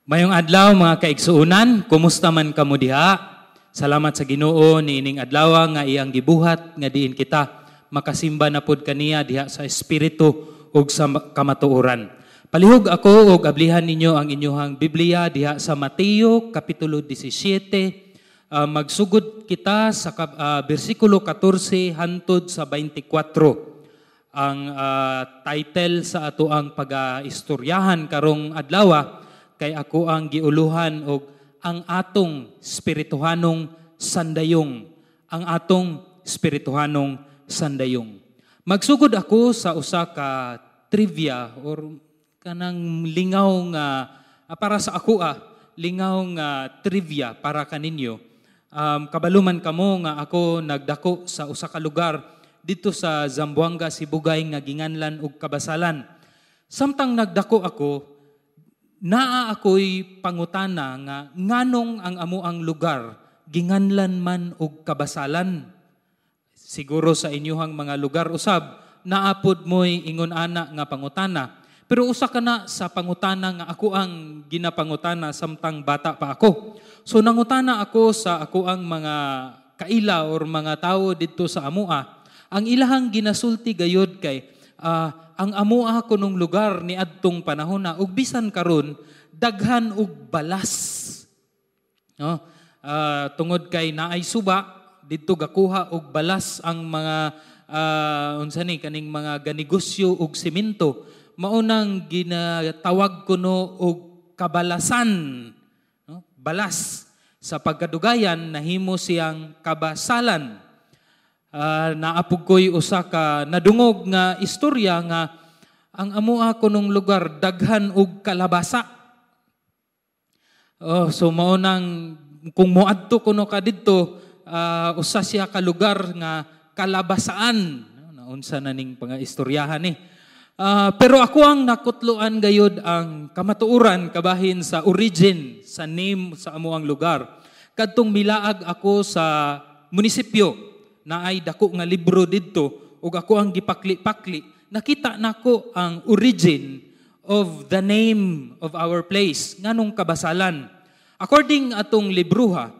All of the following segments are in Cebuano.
Mayong adlaw, mga kaigsuonan, kumusta man kamo diha? Salamat sa Ginoo niining adlaw nga iyang gibuhat nga diin kita makasimba na pod kaniya diha sa espiritu ug sa kamatuoran. Palihog ako og ablihan ninyo ang inyong Biblia diha sa Mateo kapitulo 17. Magsugod kita sa bersikulo 14 hantod sa 24. Ang title sa ato ang pag-istoryahan karong adlaw kay ako ang giuluhan og "Ang Atong Espirituhanong Sandayong", ang atong espirituhanong sandayong. Magsugod ako sa usa ka trivia or kanang lingaw nga para sa ako lingaw nga trivia para kaninyo. Kabalo man kamo nga ako nagdako sa usa ka lugar dito sa Zamboanga, Sibugay nga ginganlan og Kabasalan. Samtang nagdako ako, naa ako'y pangutana nga nganong ang amoang lugar ginganlan man og Kabasalan. Siguro sa inyuhang mga lugar usab naa pod mo'y ingon ana nga pangutana. Pero usa ka na sa pangutana nga ako ang ginapangutana samtang bata pa ako. So nangutana ako sa ako ang mga kaila or mga tawo didto sa amoa. Ang ilahang ginasulti gayod kay ang amoa kunong lugar ni adtong panahon na ug bisan karon daghan og balas. No? Tungod kay naay suba didto, gakuha og balas ang mga unsa ni kaning mga ganegosyo og semento. Maunang ginatawag kuno og kabalasan, no? Balas. Sa pagkadugayan nahimo siyang Kabasalan. Naa pud ko'y usa ka nadungog nga istorya nga ang amoa kunong lugar daghan og kalabasa. Oh, so mao nang kung moadto kuno ka didto, usa siya ka lugar nga kalabasaan. Naunsa na ning panga-istoryahan ni. Pero ako ang nakutloan gayod ang kamatuoran kabahin sa origin sa name sa amoang lugar. Kadtong milaag ako sa munisipyo, naay dako nga libro didto ug ako ang gipakli-pakli. Nakita nako ang origin of the name of our place, nganong Kabasalan. According atong libruha,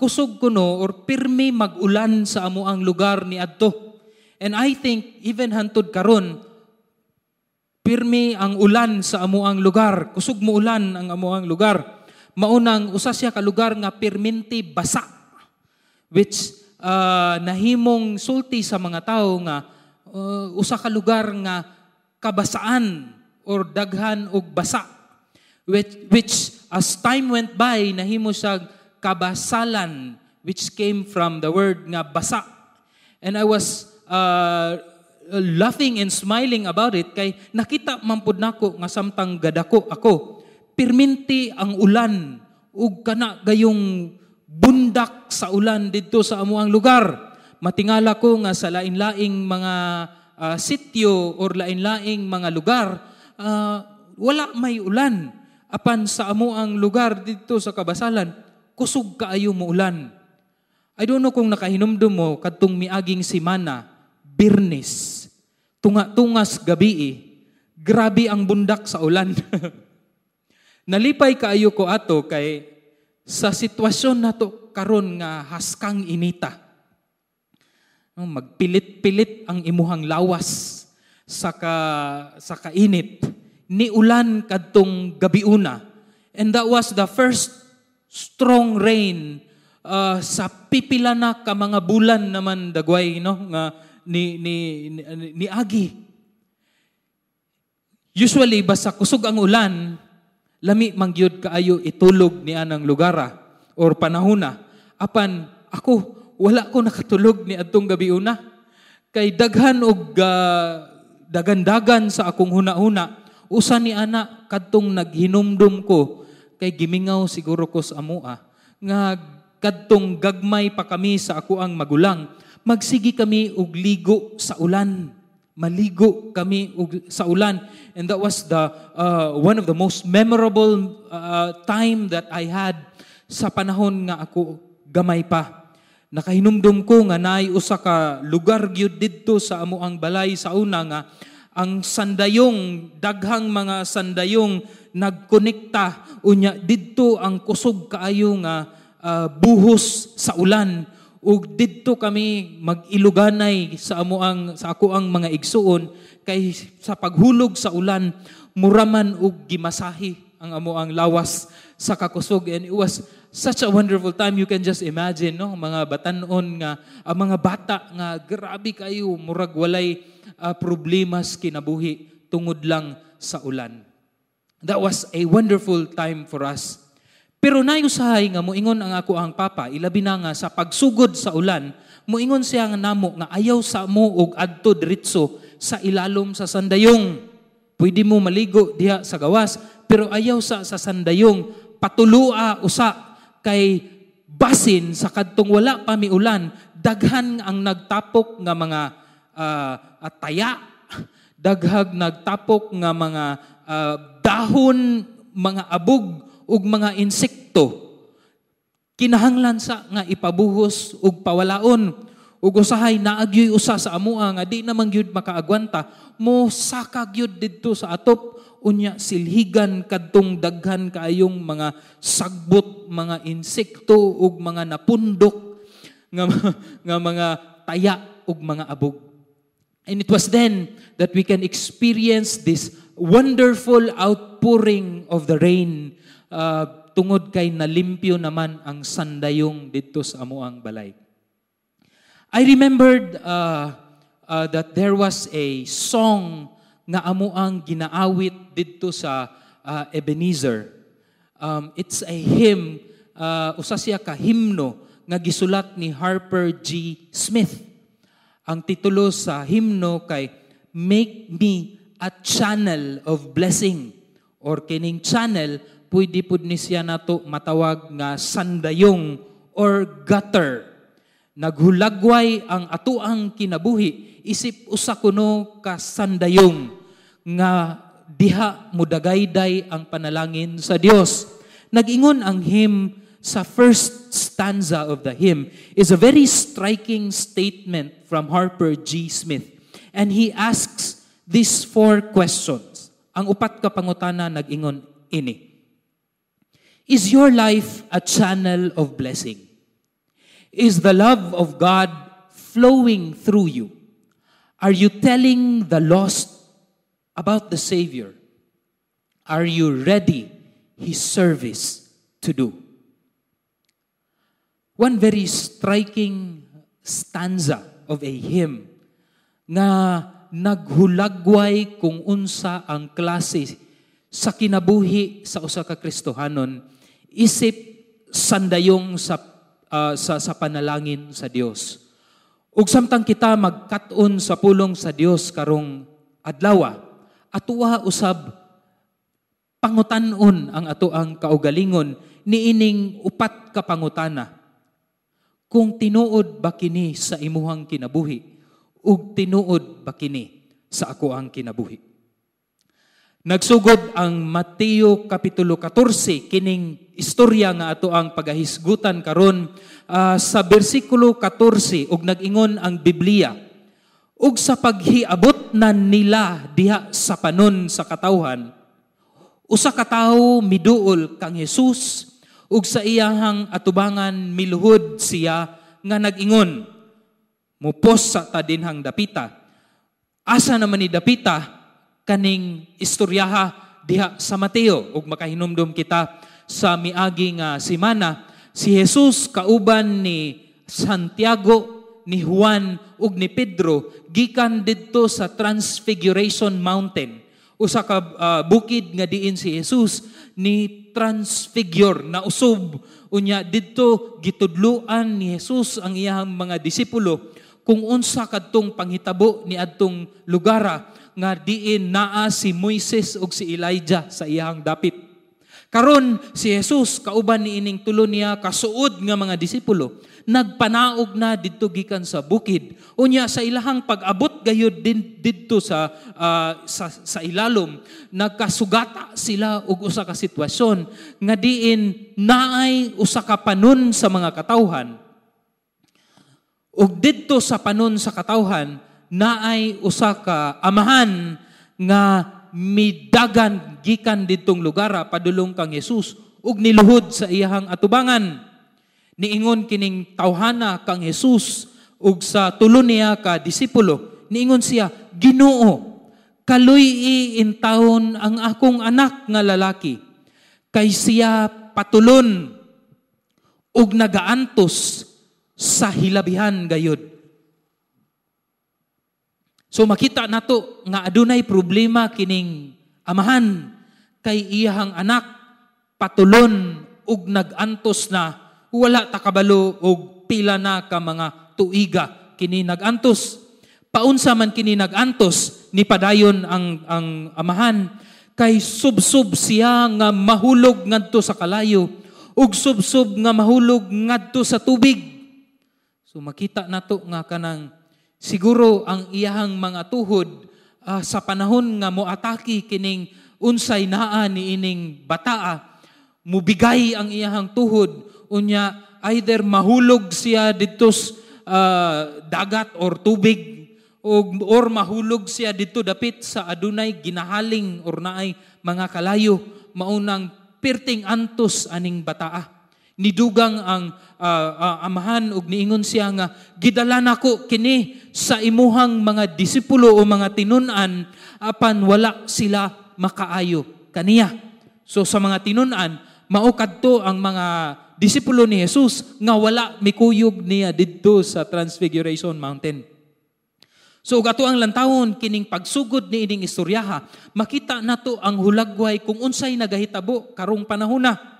kusog kuno or pirmi mag-ulan sa amoang lugar ni adto. And I think even hantod karon pirmi ang ulan sa amoang lugar. Kusog mo ulan ang amoang lugar. Maunang usa siya ka lugar nga pirminti basa. Which nahimong sulti sa mga tao nga usa ka lugar nga kabasaan or daghan og basa. Which as time went by, nahimo siya Kabasalan, which came from the word nga basa. And I was laughing and smiling about it kay nakita man pud nako nga samtang gadako ako, pirminti ang ulan ug kana gayong bundak sa ulan didto sa amoang lugar. Matingala ko nga sa lain-laing mga sityo or lain-laing mga lugar, wala may ulan. Apan sa amoang lugar didto sa Kabasalan, kusog kaayo mo ulan. I don't know kung nakahinumdum mo kadtong miaging simana, Birnes, tunga-tungas gabi, grabe ang bundak sa ulan. Nalipay kaayo ko ato kay sa sitwasyon nato karon nga haskang inita. No, magpilit-pilit ang imuhang lawas sa kainit. Ni ulan kadtong gabiuna. And that was the first strong rain sa pipila na ka mga bulan naman dagway, no, nga ni agi. Usually basta kusog ang ulan, lami man gyud kaayo itulog ni anang lugara or panahona. Apan ako, wala ko nakatulog ni adtong gabiuna. Kay daghan og dagandagan sa akong huna-huna. Usa ni ana, kadtong naghinumdum ko kay gimingaw siguro ko sa amoa nga kadtong gagmay pa kami sa ako ang magulang, magsigi kami og ligo sa ulan. Maligo kami og sa ulan. And that was the one of the most memorable time that I had sa panahon nga ako gamay pa. Nakahinumdum ko nga naay usa ka lugar gyud didto sa amoang balay sa una nga ang sandayong, daghang mga sandayong Nagkonekta, unya didto ang kusog kaayo nga buhos sa ulan ug didto kami mag-iluganay sa ako ang mga igsuon kay sa paghulog sa ulan mura man og gimasahi ang amo ang lawas sa kakusog. And it was such a wonderful time. You can just imagine, no, mga batanon nga, ang mga bata nga grabe kayo, murag walay problemas kinabuhi tungod lang sa ulan. That was a wonderful time for us. Pero naay usahay nga moingon ang ako ang papa, ilabi na nga sa pagsugod sa ulan, moingon siya nga namo nga ayaw sa mo og adto diretso sa ilalom sa sandayong. Pwede mo maligo diha sa gawas, pero ayaw sa sandayong, patulua usa kay basin sa kadtong wala pa miulan, daghan ang nagtapok nga mga taya, daghag nagtapok nga mga dahon, mga abog ug mga insekto. Kinahanglan sa nga ipabuhos ug pawalaon. Ug usahay naagyoy usa sa amoa nga di naman gyud makaagwanta, mo saka gyud didto sa atop, unya silhigan kadtong daghan kaayong mga sagbot, mga insekto ug mga napundok nga mga taya ug mga abog. And it was then that we can experience this wonderful outpouring of the rain tungod kay nalimpyo naman ang sandayong didto sa amoang balay. I remembered that there was a song nga amoang ginaawit didto sa Ebenezer. It's a hymn, usa siya ka himno nga gisulat ni Harper G. Smith. Ang titulo sa himno kay "Make Me a Channel of Blessing", or kining channel pwede pud ni siya nato matawag nga sandayong or gutter. Naghulagway ang atuang kinabuhi isip usa kuno ka sandayong nga diha mudagayday ang panalangin sa Dios. Nag-ingon ang hymn, sa first stanza of the hymn is a very striking statement from Harper G. Smith. And he asks these four questions. Ang upat ka pangutana nag-ingon ini. Is your life a channel of blessing? Is the love of God flowing through you? Are you telling the lost about the Savior? Are you ready His service to do? One very striking stanza of a hymn nga naghulagway kung unsa ang klase sa kinabuhi sa usa ka Kristohanon isip sandayong sa panalangin sa Dios. Ug samtang kita magkat-on sa pulong sa Dios karong adlaw, atoa usab pangutan-on ang atoang kaugalingon niining upat ka pangutana. Kung tinuod ba kini sa imuhang kinabuhi ug tinuod ba kini sa ako ang kinabuhi. Nagsugod ang Mateo Kapitulo 14, kining istorya nga ato ang pagahisgutan karon, sa bersikulo 14, ug nag-ingon ang Biblia, "Ug sa paghiabot na nila diha sa panon sa katawhan, usa ka tawo miduol kang Jesus ug sa iyahang atubangan miluhod siya nga nag-ingon, 'Mupos sa ta dinhang dapita.'" Asa naman ni dapita kaning istoryaha diha sa Mateo? Ug makahinumdum kita sa miagi nga semana, si Jesus kauban ni Santiago, ni Juan ug ni Pedro gikan didto sa Transfiguration Mountain, usa ka bukid nga diin si Jesus ni transfigure, na usob. Unya didto gitudluan ni Jesus ang iyang mga disipulo kung unsa kadtong panghitabo ni adtong lugara nga diin naa si Moises ug si Elijah sa iyang dapit. Karon si Jesus kauban ni ining tulo niya kasuod nga mga disipulo nagpanaog na didto gikan sa bukid. Unya sa ilahang pag-abot gayud din didto sa ilalom, nagkasugata sila og usa ka sitwasyon nga diin naay usa ka panon sa mga katawhan. Ug didto sa panon sa katawhan naay usa ka amahan nga midagan. gikan didtong lugar padulong kang Jesus ug niluhod sa iyahang atubangan. Niingon kining tawhana kang Jesus ug sa tulo niya ka disipulo, niingon siya, "Ginoo, kaluy-i intawon ang akong anak nga lalaki, kay siya patulon ug nagaantos sa hilabihan gayud." So makita nato nga adunay problema kining amahan kay iyahang anak patulon ug nagantos na, wala ta kabalo og pila na ka mga tuiga kini nagantos. Paunsa man kini nagantos, ni padayon ang amahan, kay subsub siya nga mahulog ngadto sa kalayo ug subsub nga mahulog ngadto sa tubig. So makita nato nga kanang siguro ang iyahang mga tuhod sa panahon nga moatake kining unsay naa niining bataa, mubigay ang iyahang tuhod, unya either mahulog siya didto dagat or tubig or mahulog siya didto dapit sa adunay ginahaling or naay mga kalayo. Maunang pirting antos aning bataa. Nidugang ang amahan ug niingon siya nga gidala nako kini sa imuhang mga disipulo o mga tinun-an, apan wala sila makaayo kaniya. So sa mga tinun-an, mao kadto ang mga disipulo ni Jesus nga wala mikuyog niya didto sa Transfiguration Mountain. So ug ato ang lantawon kining pagsugod ni ining istoryaha, makita nato ang hulagway kung unsay nagahitabo karong panahona.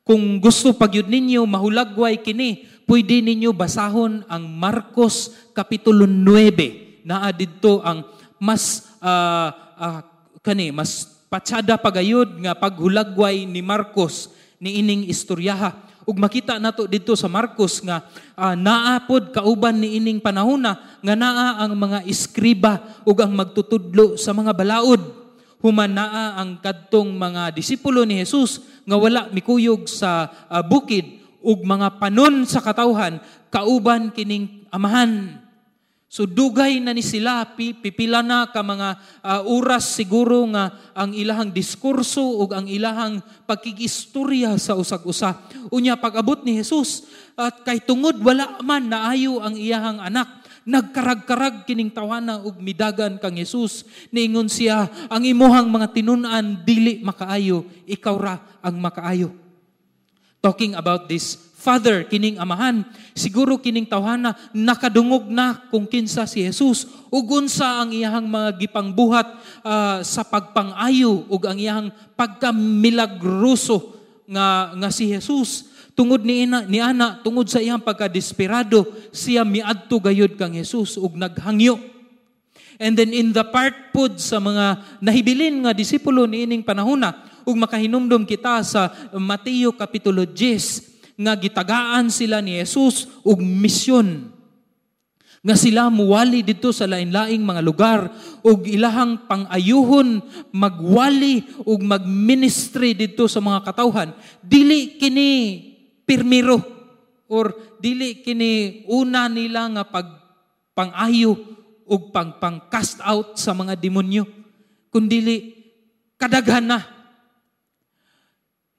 Kung gusto pagyud ninyo mahulagway kini, pwede ninyo basahon ang Marcos Kapitulo 9. Naa didto ang mas kani mas patsada pagayod nga paghulagway ni Marcos ni ining istoryaha. Ug makita nato didto sa Marcos nga naa pod kauban ni ining panahona nga naa ang mga eskriba ug ang magtutudlo sa mga balaod. Human naa ang kadtong mga disipulo ni Jesus nga wala mikuyog sa bukid ug mga panon sa katawhan kauban kining amahan. So dugay na ni sila, pipila na ka mga oras siguro nga ang ilahang diskurso ug ang ilahang pagkigistorya sa usag-usa. Unya pag-abot ni Jesus at kay tungod wala man naayo ang iyahang anak, nagkarag-karag kining tawana ug midagan kang Jesus. Niingon siya, ang imuhang mga tinun-an dili makaayo, ikaw ra ang makaayo. Talking about this father, kining amahan, siguro kining tawhana nakadungog na kung kinsa si Jesus ug unsa ang iyahang mga gipangbuhat sa pagpangayo ug ang iyahang pagkamilagroso nga si Jesus. Tungod ni ana, tungod sa iyang pagkadesperado, siya miadto gayud kang Jesus ug naghangyo. And then in the part pod sa mga nahibilin nga disipulo niining panahona, ug makahinumdom kita sa Mateo Kapitulo 10 nga gitagaan sila ni Jesus og misyon nga sila muwali didto sa lain-laing mga lugar ug ilahang pang-ayuhon magwali ug magministry didto sa mga katawhan. Dili kini pirmiro or dili kini una nila nga pagpang-ayo ug pang-cast out sa mga demonyo, kundili kadaghan na.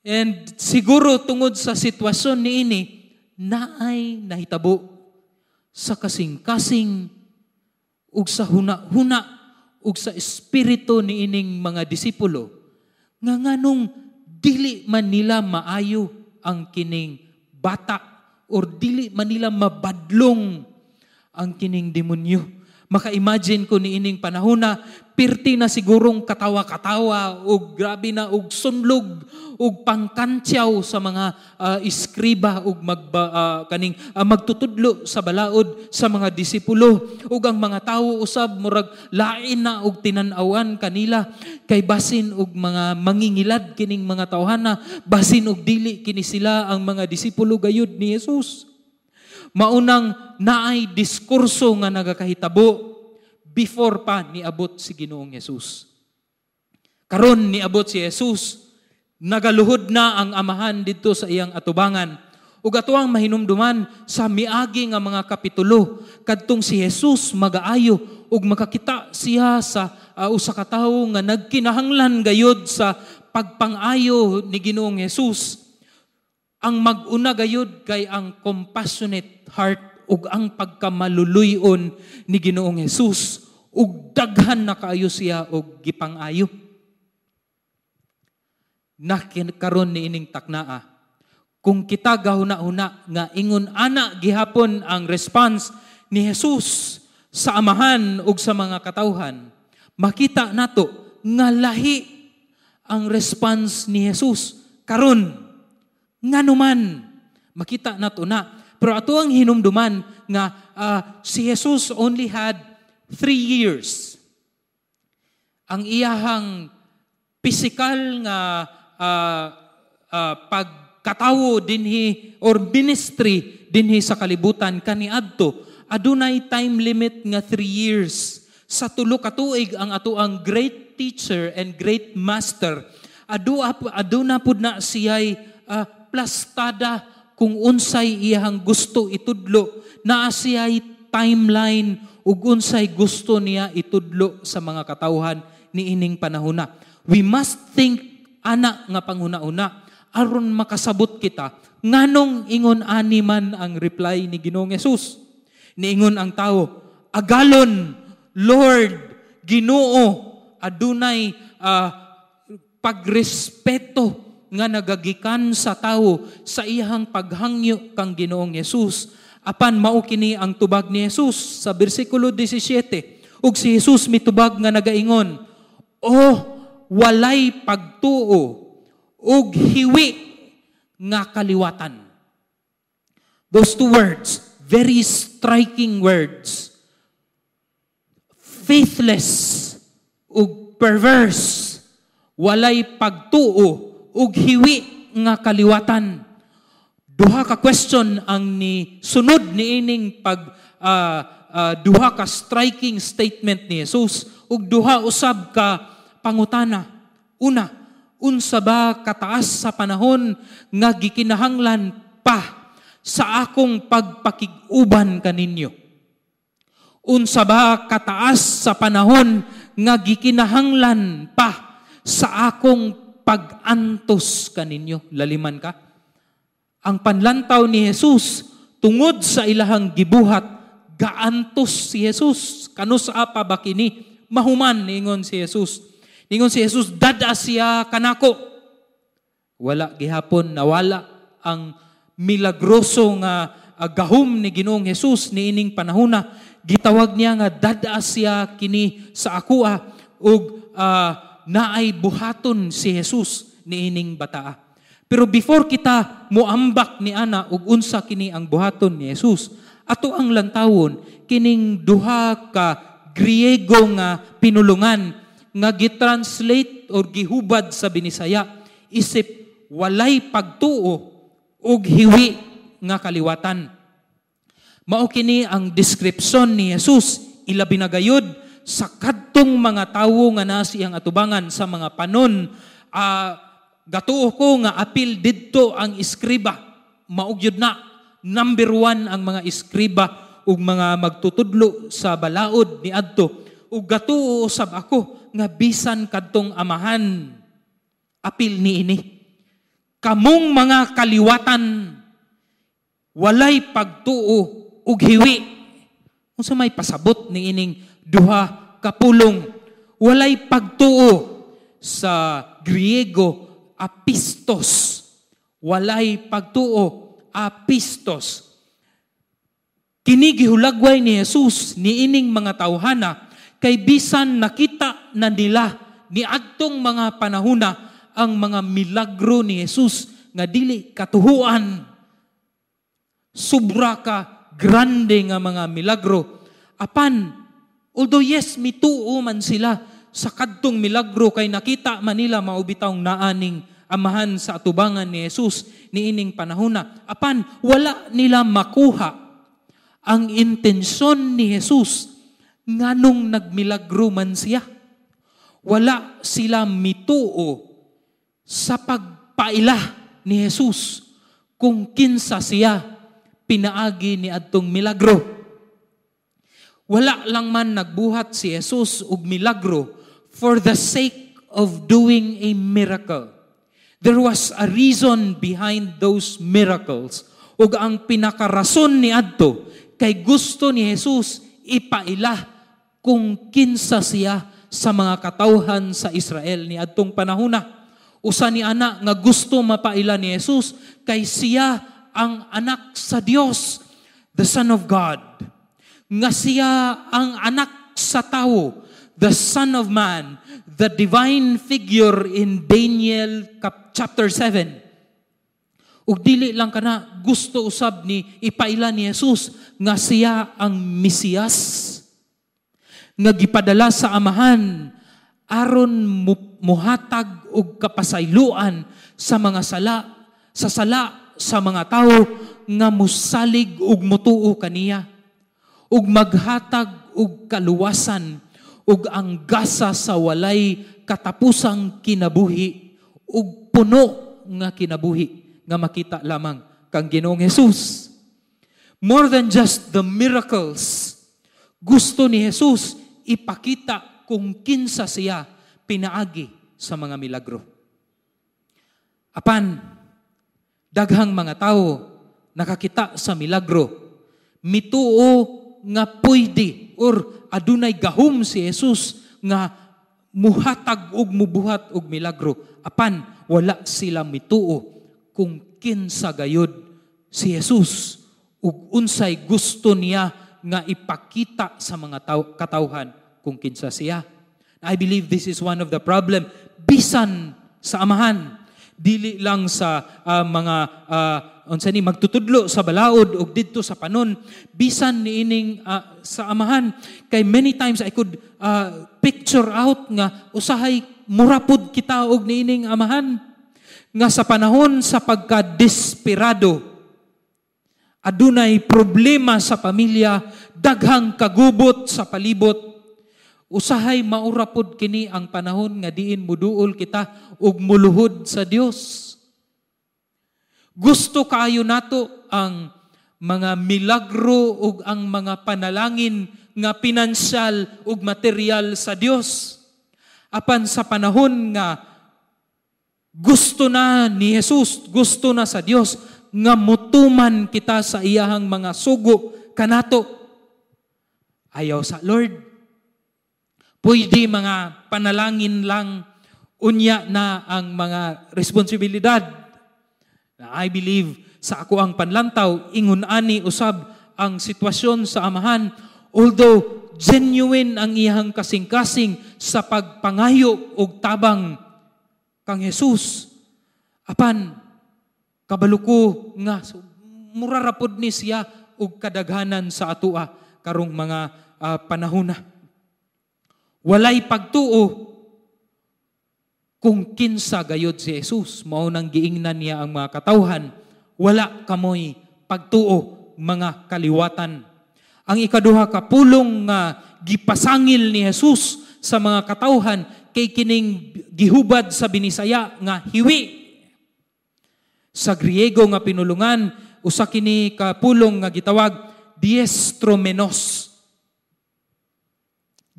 And siguro tungod sa sitwasyon niini, naay nahitabo sa kasing-kasing ug sa huna-huna ug sa espiritu niining mga disipulo nga nganong dili man nila maayo ang kining bata or dili man nila mabadlong ang kining demonyo. Maka-imagine ko niining panahona, pirti na sigurong katawa-katawa ug grabe na og sunlog ug pangkantyaw sa mga eskriba ug kaning magtutudlo sa balaod sa mga disipulo, ug ang mga tawo usab murag lain na og tinan-awan kanila kay basin og mga mangingilad kining mga tawhana, basin og dili kini sila ang mga disipulo gayud ni Jesus. Maunang naay diskurso nga nagakahitabo before pa niabot si Ginoong Jesus. Karon niabot si Jesus, nagaluhod na ang amahan didto sa iyang atubangan. Ug atoang mahinumduman sa miagi nga mga kapitulo, kadtong si Jesus magaayo ug makakita siya sa usa ka tawo nga nagkinahanglan gayod sa pagpangayo ni Ginoong Hesus. Ang mag-una gayod kay ang compassionate heart ug ang pagkamaluluyon ni Ginoong Hesus, ug daghan na kaayo siya og gipangayo. Karon ni ining taknaa, kung kita gahuna-huna nga ingon ana gihapon ang response ni Jesus sa Amahan ug sa mga katawhan, makita nato nga lahi ang response ni Jesus karon. Nganuman makita nato na, pero ato ang hinumduman nga si Jesus only had 3 years. Ang iyahang pisikal nga pagkatawo dinhi or ministry dinhi sa kalibutan kaniadto adunay time limit nga 3 years. Sa 3 ka tuig ang ato ang great teacher and great master aduna pud na siyay plastada kung unsay iyahang gusto itudlo, naa siyay timeline ug unsay gusto niya itudlo sa mga katawhan niining panahona. We must think ana nga panghuna-una aron makasabot kita nganong ingon ani man ang reply ni Ginoong Hesus. Niingon ang tawo, agalon, Lord, Ginoo, adunay pagrespeto nga nagagikan sa tawo sa iyang paghangyo kang Ginoong Hesus. Apan mao kini ang tubag ni Hesus sa bersikulo 17. Ug si Hesus mitubag nga nagaingon, "Oh, walay pagtuo ug hiwi nga kaliwatan." Those two words, very striking words. Faithless ug perverse, walay pagtuo ug hiwi nga kaliwatan. Duha ka question ang ni sunod niining pag duha ka striking statement ni Jesus ug duha usab ka pangutana. Una, unsa ba kataas sa panahon nga gikinahanglan pa sa akong pagpakig-uban kaninyo? Unsa ba kataas sa panahon nga gikinahanglan pa sa akong pag-antos kaninyo? Laliman ka. Ang panlantaw ni Jesus tungod sa ilahang gibuhat, gaantos si Jesus. Kanusa pa ba kini? Mahuman, ningon si Jesus. Ningon si Jesus, dada siya kanako. Wala gihapon, nawala ang milagroso nga gahom ni Ginoong Jesus niining panahona. Gitawag niya nga dada siya kini sa akoa ug naay buhaton si Jesus niining bataa. Pero before kita muambak ni ana ug unsa kini ang buhaton ni Jesus, ato ang lantawon kining duha ka Griego nga pinulungan nga gitranslate or gihubad sa Binisaya isip walay pagtuo ug hiwi nga kaliwatan. Mao kini ang description ni Jesus ilabi na gayud sa kadtong mga tawo nga naa siyang atubangan sa mga panon. Gatuo ko nga apil didto ang iskriba. Mao gyud na number 1 ang mga iskriba ug mga magtutudlo sa balaod niadto. Ug gatuo usab ako nga bisan kadtong amahan apil niini. Kamong mga kaliwatan, walay pagtuo ug hiwi. Unsa may pasabot niining duha ka pulong? Walay pagtuo sa Griego apistos. Walay pagtuo, apistos. Kini gihulagway ni Jesus niining mga tawhana kay bisan nakita na nila niadtong mga panahona ang mga milagro ni Jesus nga dili katuhuan. Sobra ka grande nga mga milagro. Apan, although yes, mituo man sila sa kadtong milagro kay nakita man nila mao bitawng naaning amahan sa atubangan ni Jesus niining panahona. Apan, wala nila makuha ang intensyon ni Jesus nganong nagmilagro man siya. Wala sila mituo sa pagpaila ni Jesus kung kinsa siya pinaagi ni adtong milagro. Wala lang man nagbuhat si Jesus og milagro for the sake of doing a miracle. There was a reason behind those miracles. Ug ang pinakarason ni adto kay gusto ni Jesus ipaila kung kinsa siya sa mga katawhan sa Israel ni adtong panahona. Usa ni ana nga gusto mapaila ni Jesus kay siya ang anak sa Dios, the Son of God. Nga siya ang anak sa tawo, the Son of Man, the divine figure in Daniel chapter 7. Ug dili lang kana, gusto usab ni ipaila ni Jesus nga siya ang Mesiyas nga gipadala sa Amahan aron muhatag og kapasayloan sa mga sala, sa sala sa mga tawo nga musalig ug mutuo kaniya, ug maghatag og kaluwasan ug ang gasa sa walay katapusang kinabuhi ug puno nga kinabuhi nga makita lamang kang Ginoong Jesus. More than just the miracles, gusto ni Jesus ipakita kung kinsa siya pinaagi sa mga milagro. Apan, daghang mga tao nakakita sa milagro, mituo nga pwede or adunay gahom si Jesus nga muhatag og mubuhat og milagro. Apan wala sila mituo kung kinsa gayud si Jesus ug unsay gusto niya nga ipakita sa mga katawhan kung kinsa siya. I believe this is one of the problem bisan sa Amahan, dili lang sa mga unsa ni magtutudlo sa balaod ug didto sa panon, bisan niining sa Amahan, kay many times I could picture out nga usahay murapod kita og niining Amahan nga sa panahon sa pagkadesperado, adunay problema sa pamilya, daghang kagubot sa palibot, usahay maura pod kini ang panahon nga diin muduol kita ug muluhod sa Dios. Gusto kaayo nato ang mga milagro ug ang mga panalangin nga pinansyal ug material sa Dios. Apan sa panahon nga gusto na ni Jesus, gusto na sa Dios nga mutuman kita sa iyahang mga sugo kanato, ayaw sa, Lord. Pwede mga panalangin lang, unya na ang mga responsibilidad. I believe sa ako ang panlantaw, ingon ani usab ang sitwasyon sa Amahan, although genuine ang iyahang kasing-kasing sa pagpangayo og tabang kang Jesus. Apan kabalo ko nga so, mura ra pod ni siya og kadaghanan sa atoa karong mga panahona. Walay pagtuo kung kinsa gayod si Jesus. Mao nang giingnan niya ang mga katawhan, "Wala kamoy pagtuo, mga kaliwatan." Ang ikaduha ka pulong nga gipasangil ni Jesus sa mga katawhan kay kining gihubad sa Binisaya nga hiwi. Sa Griego nga pinulungan, usa kini ka pulong nga gitawag diestromenos.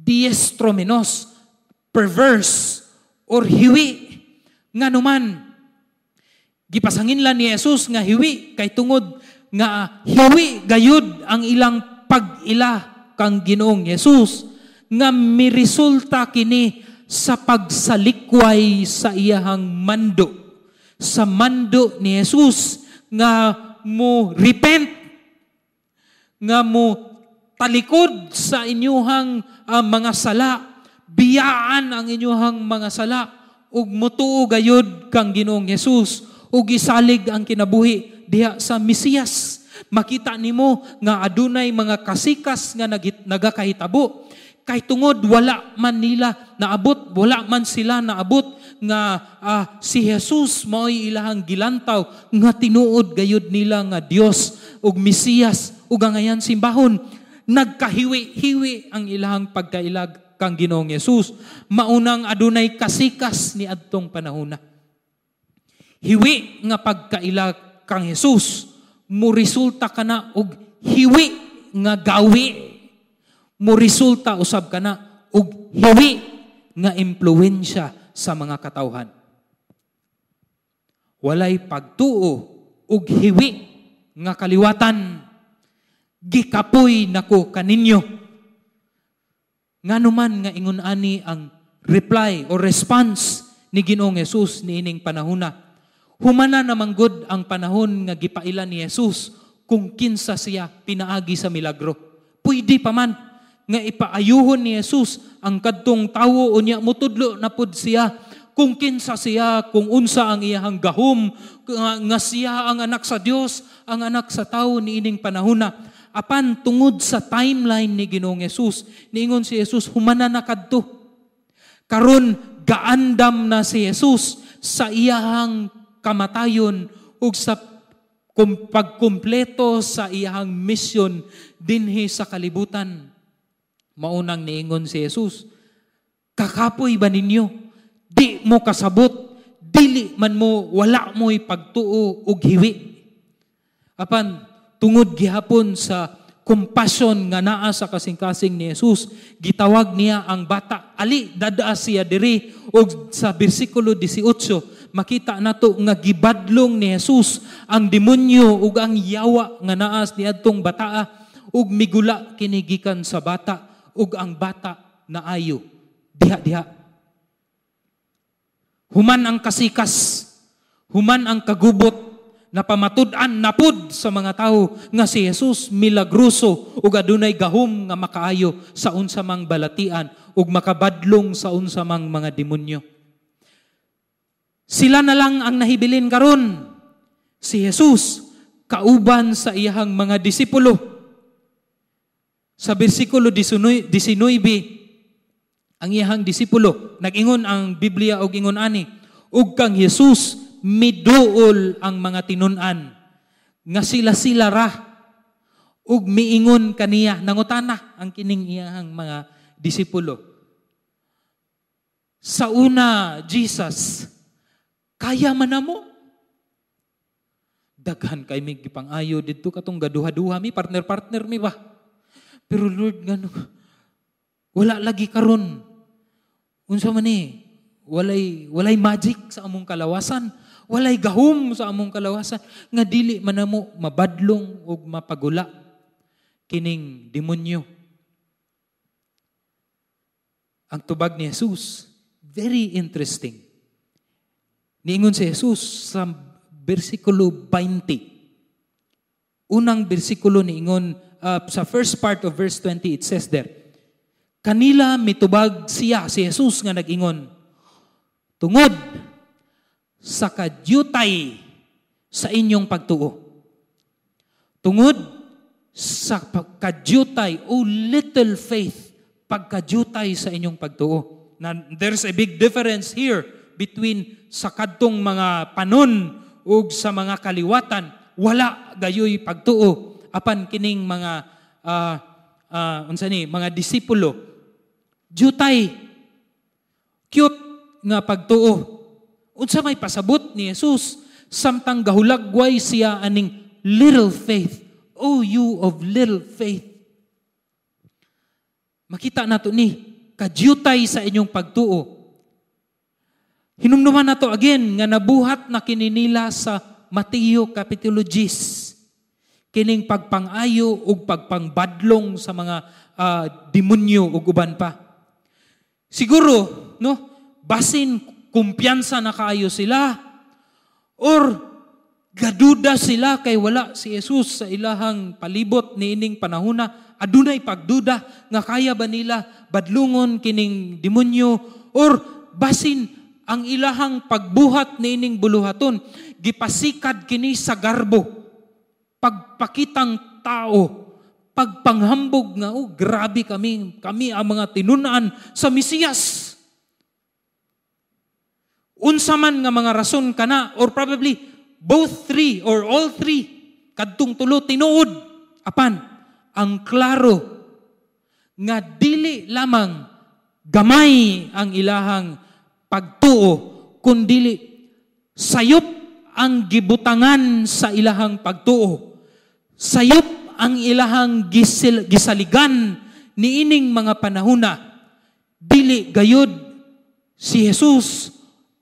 Diestromenos, perverse or hiwi. Nganuman gipasanginlan ni Jesus nga hiwi? Kay tungod nga hiwi gayud ang ilang pag-ila kang Ginoong Jesus nga miresulta kini sa pagsalikway sa iyahang mando. Sa mando ni Jesus nga mo repent, nga mo talikod sa inyuhang mga sala, biyaan ang inyuhang mga sala, ug mutuo gayud kang Ginoong Jesus, ug isalig ang kinabuhi diha sa Mesiyas. Makita nimo nga adunay mga kasikas nga nagakahitabo kay tungod wala man nila naabot, wala man sila naabot nga si Jesus mao'y ilahang gilantaw nga tinuod gayud nila nga Dios ug Mesiyas ug angayan simbahon. Nagkahiwi-hiwi ang ilahang pagkailag kang Ginoong Jesus. Maunang adunay kasikas ni adtong panahona. Hiwi nga pagkaila kang Jesus mo resulta kana og hiwi nga gawi, mo resulta usab kana og hiwi nga impluwensya sa mga katawhan. Walay pagtuo ug hiwi nga kaliwatan. Gikapoy nako kaninyo. Ngano man nga ingon ani ang reply or response ni Ginoong Jesus niining panahona? Humana naman gud ang panahon nga gipaila ni Jesus kung kinsa siya pinaagi sa milagro. Pwede pa man nga ipaayuhon ni Jesus ang kadtong tawo, unya mutudlo na pud siya kung kinsa siya, kung unsa ang iyahang gahom, nga siya ang anak sa Dios, ang anak sa tawo niining panahona. Apan tungod sa timeline ni Ginoong Jesus, niingon si Jesus, humana na kadto. Karon gaandam na si Jesus sa iyahang kamatayon ug sa pagkumpleto sa iyahang misyon dinhi sa kalibutan. Maunang niingon si Jesus, "Kakapoy ba ninyo? Di mo kasabot, dili man mo, wala mo'y pagtuo ug hiwi." Apan tungod gihapon sa compassion nga naa sa kasing-kasing ni Jesus, gitawag niya ang bata, "Ali, dadaa siya diri." Ug sa bersikulo 18, makita nato nga gibadlong ni Jesus ang demonyo ug ang yawa nga naas niadtong bataa, ug migula kini gikan sa bata, ug ang bata naayo diha-diha. Human ang kasikas, human ang kagubot, napamatud-an napud sa mga tawo nga si Jesus milagroso ug adunay gahom nga makaayo sa unsa mang balatian ug makabadlong sa unsa mang mga demonyo. Sila na lang ang nahibilin karon. Si Jesus kauban sa iyahang mga disipulo. Sa bersikulo 19, ang iyahang disipulo, nag-ingon ang Biblia og ingon ani, "Ug kang Jesus miduol ang mga tinun-an nga sila-sila ra ug miingon kaniya." Nangutana ang kining iyahang mga disipulo. "Sa una, Jesus, kaya man namo? Daghan kay mi gipang-ayo didto katong gaduha-duha mi, partner-partner mi ba? Pero Lord, ngano wala lagi karon? Unsa man ni? Walay magic sa among kalawasan. Walay gahom sa among kalawasan nga dili man namo mabadlong ug mapagula kining demonyo." Ang tubag ni Jesus, very interesting. Niingon si Jesus sa bersikulo 20. Unang bersikulo niingon, sa first part of verse 20, it says there, "Kanila mitubag siya," si Jesus nga nag-ingon, "tungod sa kadyutay sa inyong pagtuo." Tungod sa kadyutay, oh little faith, pagkadyutay sa inyong pagtuo. Now, there's a big difference here between sa kadtong mga panon ug sa mga kaliwatan, wala gayoy pagtuo. Apan kining mga unsa ni, mga disipulo, jutay, cute nga pagtuo. Unsa may pasabot ni Jesus samtang gahulagway siya aning little faith? "Oh, you of little faith." Makita nato ni kadyutay sa inyong pagtuo. Hinumduman nato again nga nabuhat na kini nila sa Mateo Kapitulo 10. Kining pagpangayo ug pagpangbadlong sa mga demonyo ug uban pa. Siguro, no, basin kumpiyansa na kaayo sila or gaduda sila kay wala si Jesus sa ilahang palibot niining panahona, adunay pagduda nga kaya ba nila badlungon kining demonyo, or basin ang ilahang pagbuhat niining buluhaton gipasikad kini sa garbo, pagpakitang tao, pagpanghambog nga, "Oh, grabe kami, kami ang mga tinun-an sa Mesiyas." Unsa man nga mga rason kana, or probably both three or all three, kadtong tulo tinuod. Apan ang klaro nga dili lamang gamay ang ilahang pagtuo, kundili sayop ang gibutangan sa ilahang pagtuo. Sayop ang ilahang gisaligan niining mga panahuna. Dili gayud Si Jesus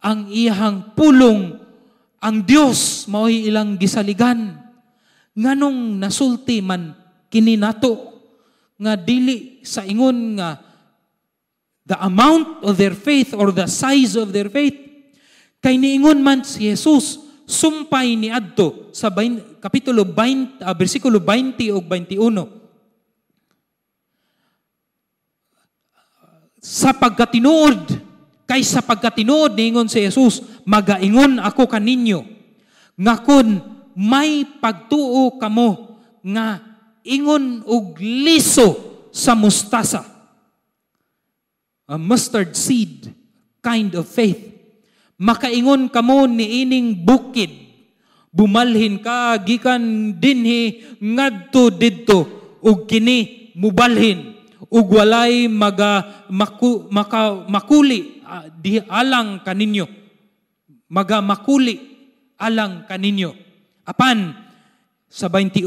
ang iyahang pulong, ang Dios mao'y ilang gisaligan. Nganong nasulti man kini nato nga dili sa ingon nga the amount of their faith or the size of their faith? Kay niingon man si Jesus sumpay ni adto sa 20, kapitulo 20, bersikulo 20 ug 21. Sa pagkatinuod, kay sa pagkatinuod niingon si Jesus, magaingon ako kaninyo nga kun may pagtuo kamo nga ingon og liso sa mustasa, a mustard seed kind of faith, makaingon kamo niining bukid, bumalhin ka gikan dinhi ngadto didto, ug kini mubalhin, ug walay maga maku, maka, makuli di alang kaninyo, maga makuli alang kaninyo. Apan sa 21,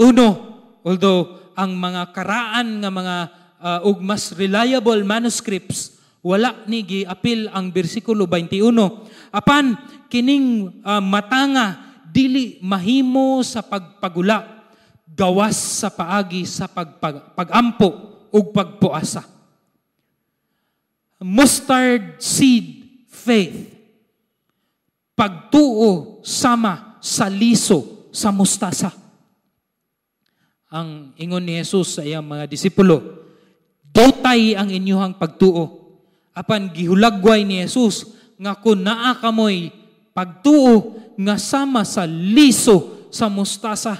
although ang mga karaan nga mga ug mas reliable manuscripts wala ni giapil ang bersikulo 21, apan kining matanga dili mahimo sa pagpagula gawas sa paagi sa pagampo ug pagpuasa. Mustard seed faith, pagtuo sama sa liso sa mustasa. Ang ingon ni Jesus sa iyang mga disipulo, dotay ang inyuhang pagtuo. Apan gihulagway ni Jesus nga kun naa kamoy pagtuo nga sama sa liso sa mustasa.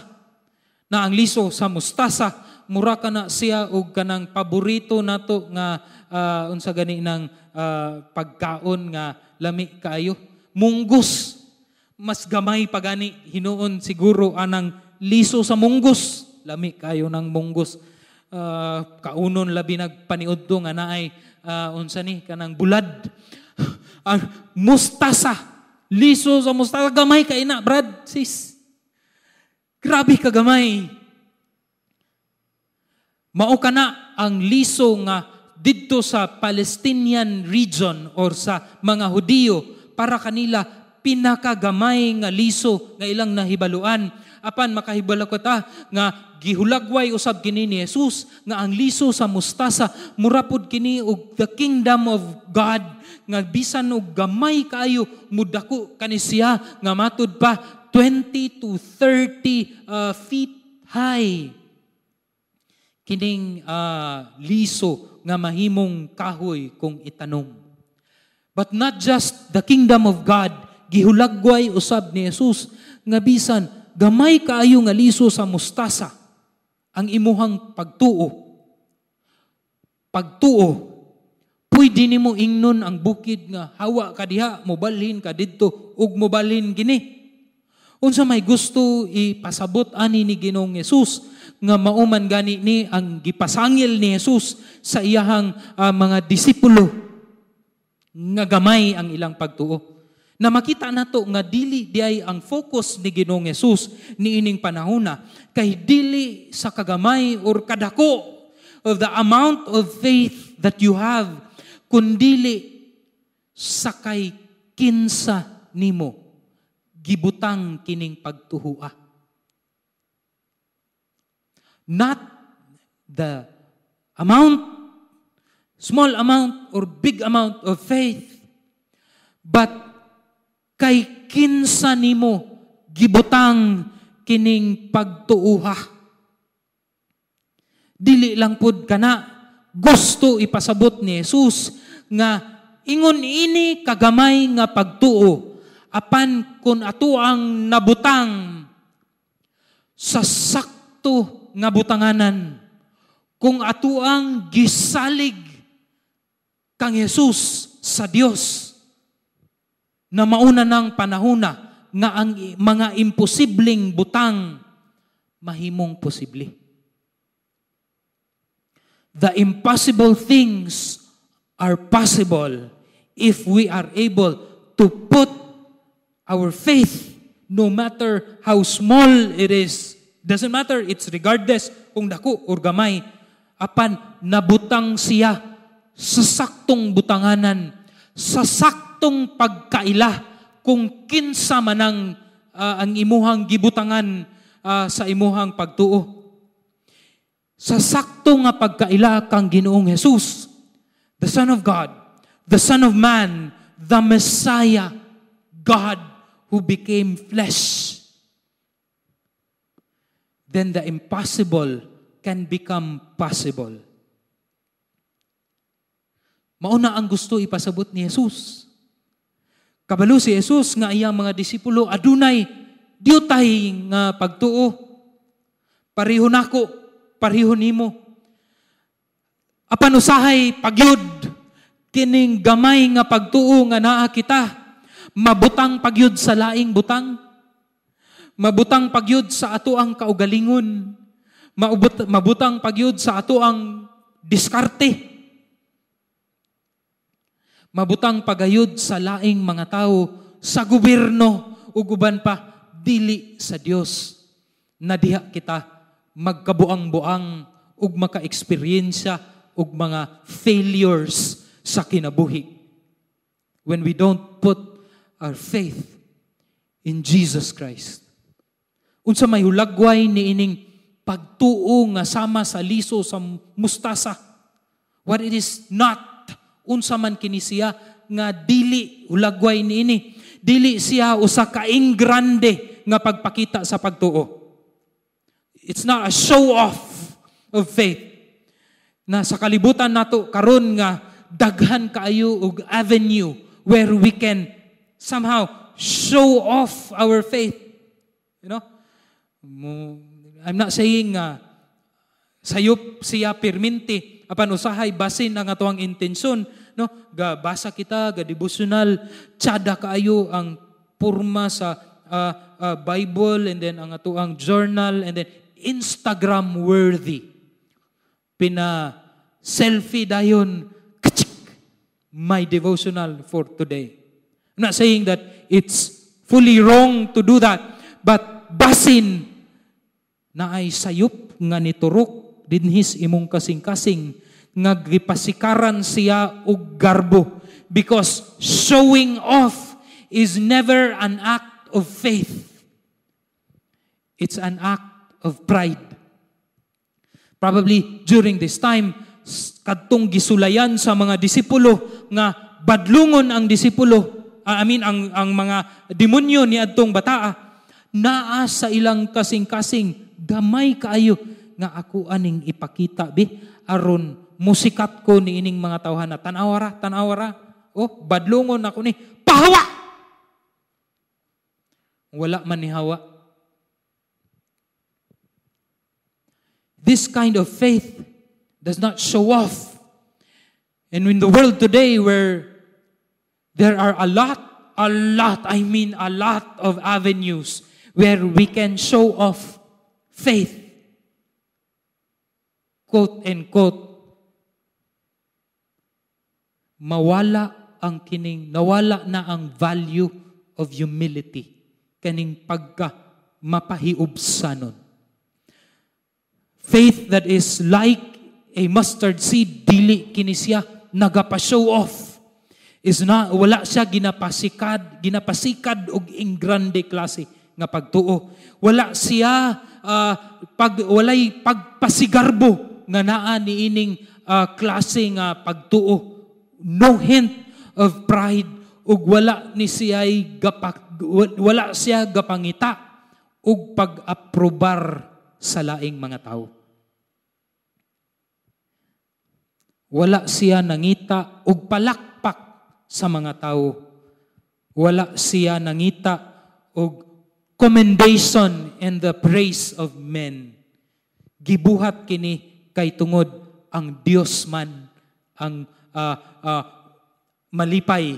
Na ang liso sa mustasa, mura ka na siya og kanang paborito nato nga unsa gani nang pagkaon nga lami kaayo, munggus. Mas gamay pa gani hinuon siguro anang liso sa munggus. Lami kaayo ng munggus. Kaunon labi nagpaniudto nga naay unsa ni kanang bulad. Ang mustasa, liso sa mustasa, gamay kay na, brad, sis. Grabe ka gamay. Mao kana ang liso nga didto sa Palestinian region or sa mga Hudiyo, para kanila pinakagamay nga liso nga ilang nahibaluan. Apan makahibalo ko ta nga gihulagway usab kini ni Jesus nga ang liso sa mustasa mura pod kini og the kingdom of God, nga bisan og gamay kaayo mudako kani siya nga matud pa 20 to 30 feet high. Kining liso nga mahimong kahoy kung itanom. But not just the kingdom of God, gihulagway usab ni Jesus nga bisan gamay kaayo nga liso sa mustasa ang imuhang pagtuo. Pagtuo, pwede nimo ingnon ang bukid nga hawa ka diha, mobalhin ka didto ug mobalhin gini. Unsa may gusto ipasabot ani ni Ginoong Hesus nga mauman gani ni ang gipasangil ni Jesus sa iyahang mga disipulo nga gamay ang ilang pagtuo. Na makita nato nga dili diay ang focus ni Ginoong Hesus niining panahona kay dili sa kagamay or kadako of the amount of faith that you have, kundili sa kay kinsa nimo gibutang kining pagtuhua. Not the amount, small amount or big amount of faith, but kay kinsa nimo gibutang kining pagtuuha. Dili lang pud kana gusto ipasabot ni Jesus nga ingon ini kagamay nga pagtuo, apan kun ato ang nabutang sa sakto nga butanganan, kung ato ang gisalig kang Jesus sa Dios, na mauna ng panahona nga ang mga imposibleng butang mahimong posible. The impossible things are possible if we are able to put our faith, no matter how small it is. Doesn't matter, it's regardless kung dako or gamay. Apan nabutang siya sa saktong butanganan, Sa saktong pagkaila kung kinsa manang ang imuhang gibutangan sa imuhang pagtuo. Sa sakto nga pagkaila kang Ginoong Jesus, the Son of God, the Son of Man, the Messiah, God who became flesh, then the impossible can become possible. Mauna ang gusto ipasabot ni Jesus. Kabalo si Jesus nga iyang mga disipulo adunay diutay nga pagtuo. Pareho nako, pareho nimo. Apan usahay pagyud kining gamay nga pagtuo nga naa kita, mabutang pagyud sa laing butang. Mabutang pagyud sa ato ang kaugalingon. Mabutang pagyud sa ato ang diskarte. Mabutang pagayod sa laing mga tao, sa gobyerno ug uban pa, dili sa Dios. Na diha kita magkabuang-buang ug maka-eksperyensya og mga failures sa kinabuhi. When we don't put our faith in Jesus Christ. Unsa may hulagway ni ining pagtuo nga sama sa liso sa mustasa? What it is not, unsa man kini siya nga dili hulagway niini? Dili siya usa ka grande nga pagpakita sa pagtuo. It's not a show off of faith. Na sa kalibutan nato karon nga daghan kaayo og avenue where we can somehow show off our faith. I'm not saying nga sayop siya pirminti, apan usahay basin ang atoang intensyon, no? Ga basa kita, ga devotional, tsada kaayo ang purma sa Bible and then ang atoang journal and then Instagram worthy. Pina selfie dayon, kachik, my devotional for today. I'm not saying that it's fully wrong to do that, but basin na ay sayop nga niturok dinhis imong kasing-kasing nga gipasikaran siya og garbo, because showing off is never an act of faith. It's an act of pride. Probably during this time, kadtong gisulayan sa mga disipulo nga badlungon ang disipulo, I mean ang mga demonyo ni adtong bataa, naa sa ilang kasing-kasing, gamay kaayo nga ako aning ipakita bi aron musikat ko ni ining mga tawhana. Tanawara, tanawara. Oh, badlungon ako ni pahawa. Wala man ni hawa. This kind of faith does not show off. And in the world today where there are a lot, I mean a lot of avenues where we can show off faith, quote and quote, mawala ang kining, nawala na ang value of humility, kaning pagka mapahiubsanon. Faith that is like a mustard seed, dili kini siya nagapa-show off. Is not, wala siya ginapasikad og ingrande klase nga pagtuo. Wala siya walay pagpasigarbo nga naa niining klase nga pagtuo. No hint of pride ug wala ni siya wala siya gapangita ug pag-aprobar sa laing mga tao. Wala siya nangita og palakpak sa mga tao. Wala siya nangita og commendation and the praise of men. Gibuhat kini kay tungod ang Dios man ang malipay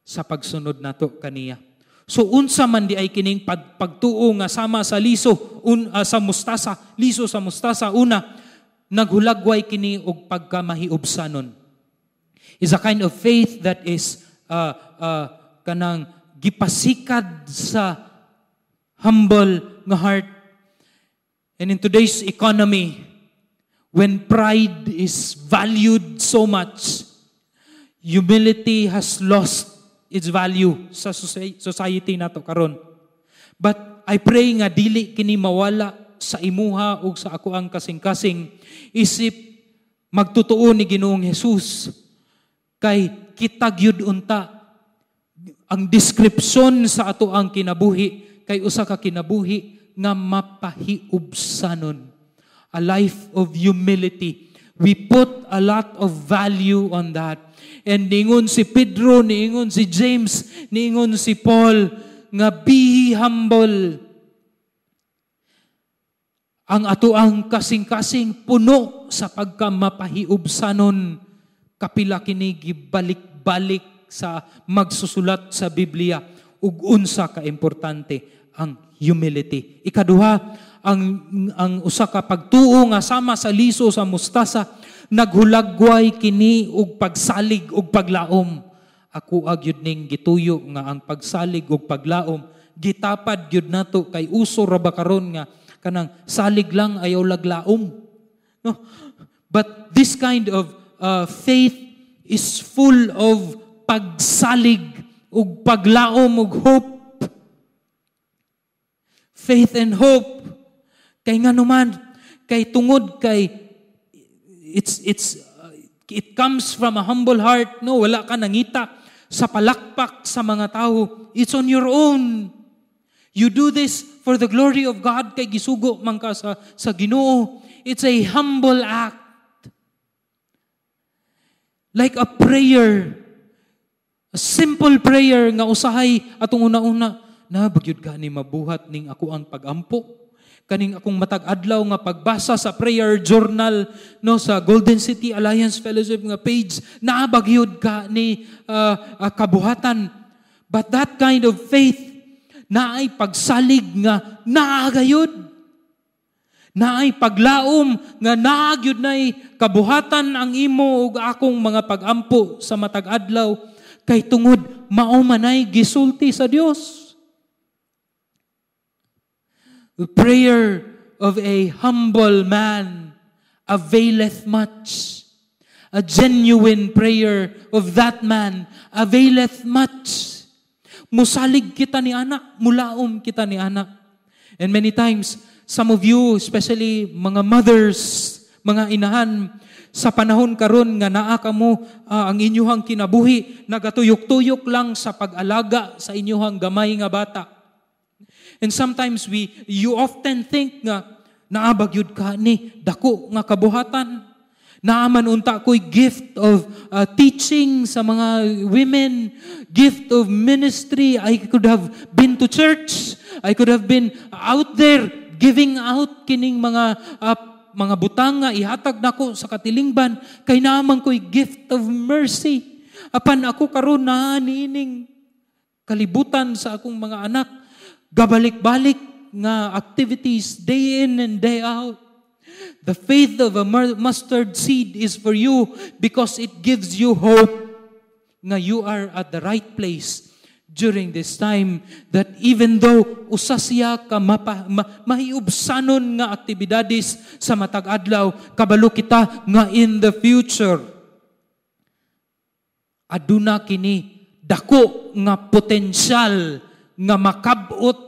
sa pagsunod nato kaniya. So unsa man di ay kining pagtuo nga sama sa liso sa mustasa, liso sa mustasa? Una, naghulagway kini og pagkamahiubsanon. Is a kind of faith that is kanang gipasikad sa humble nga heart. And in today's economy, when pride is valued so much, Humility has lost its value sa society nato karon. But I pray nga dili kini mawala sa imuha ug sa ako ang kasing-kasing isip magtutuo ni Ginoong Hesus, kay kita gyud unta ang description sa ato ang kinabuhi kay usa ka kinabuhi nga mapahiubsanon, a life of humility. We put a lot of value on that. And niingon si Pedro, niingon si James, niingon si Paul nga be humble. Ang ato ang kasing-kasing puno sa pagka mapahiubsanon. Kapila kini gibalik-balik sa magsusulat sa Biblia ug unsa ka importante ang humility. Ikaduha, ang usa ka pagtuo nga sama sa liso sa mustasa, naghulagway kini og pagsalig ug paglaom. Ako gyud ning gituyo nga ang pagsalig ug paglaom gitapad gyud nato, kay uso ra ba karon nga kanang salig lang, ayaw laglaom, no? But this kind of faith is full of pagsalig ug paglaom ug hope. Faith and hope. Kay nganuman, kay tungod kay it comes from a humble heart, no? Wala ka nangita sa palakpak sa mga tao. It's on your own. You do this for the glory of God kay gisugo man ka sa Ginoo. It's a humble act. Like a prayer. A simple prayer nga usahay atong una-una na bagyod gani mabuhat ning ako ang pagampo, kaning akong matag adlaw nga pagbasa sa prayer journal, no, sa Golden City Alliance Fellowship nga page, naa bagyod ka ni kabuhatan. But that kind of faith, naay pagsalig nga naa gayud, naay paglaom nga naa gyud nay kabuhatan ang imo ug akong mga pagampo sa matag adlaw, kay tungod mao manay gisulti sa Dios. The prayer of a humble man availeth much. A genuine prayer of that man availeth much. Musalig kita ni ana, mulaom kita ni ana. And many times, some of you, especially mga mothers, mga inahan, sa panahon karon nga naa kamo ang inyuhang kinabuhi nagatuyok-tuyok lang sa pag-alaga sa inyuhang gamay nga bata. And sometimes you often think nga naa bagyod ka ni dako nga kabuhatan. Naa man unta ko'y gift of teaching sa mga women, gift of ministry. I could have been to church. I could have been out there giving out kining mga butang nga ihatag nako sa katilingban kay naa man ko'y gift of mercy. Apan ako karon naa niining kalibutan sa akong mga anak, gabalik-balik nga activities day in and day out. The faith of a mustard seed is for you because it gives you hope nga you are at the right place during this time, that even though usa siya ka mahiubsanon nga aktibidades sa matag adlaw, kabalo kita nga in the future aduna kini dako nga potensyal nga makabot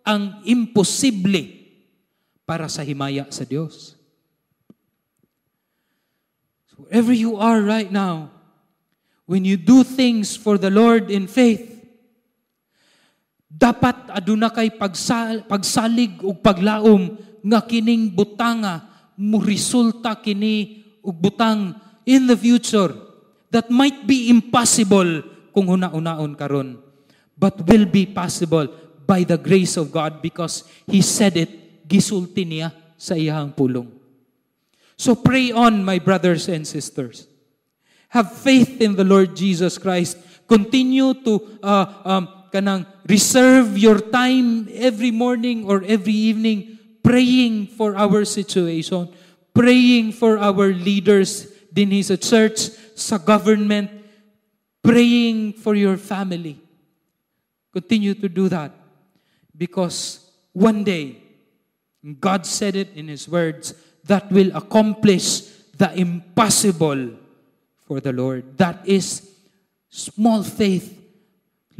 ang imposible para sa himaya sa Dios. So wherever you are right now, when you do things for the Lord in faith, dapat aduna kay pagsalig ug paglaom nga kining butanga mo resulta kini og butang in the future that might be impossible kung huna-hunaon karon, but will be possible by the grace of God because He said it, gisulti niya sa iyang pulong. So pray on, my brothers and sisters. Have faith in the Lord Jesus Christ. Continue to kanang reserve your time every morning or every evening praying for our situation, praying for our leaders dinhi sa church, sa government, praying for your family. Continue to do that because one day, God said it in His words, that will accomplish the impossible for the Lord. That is Small faith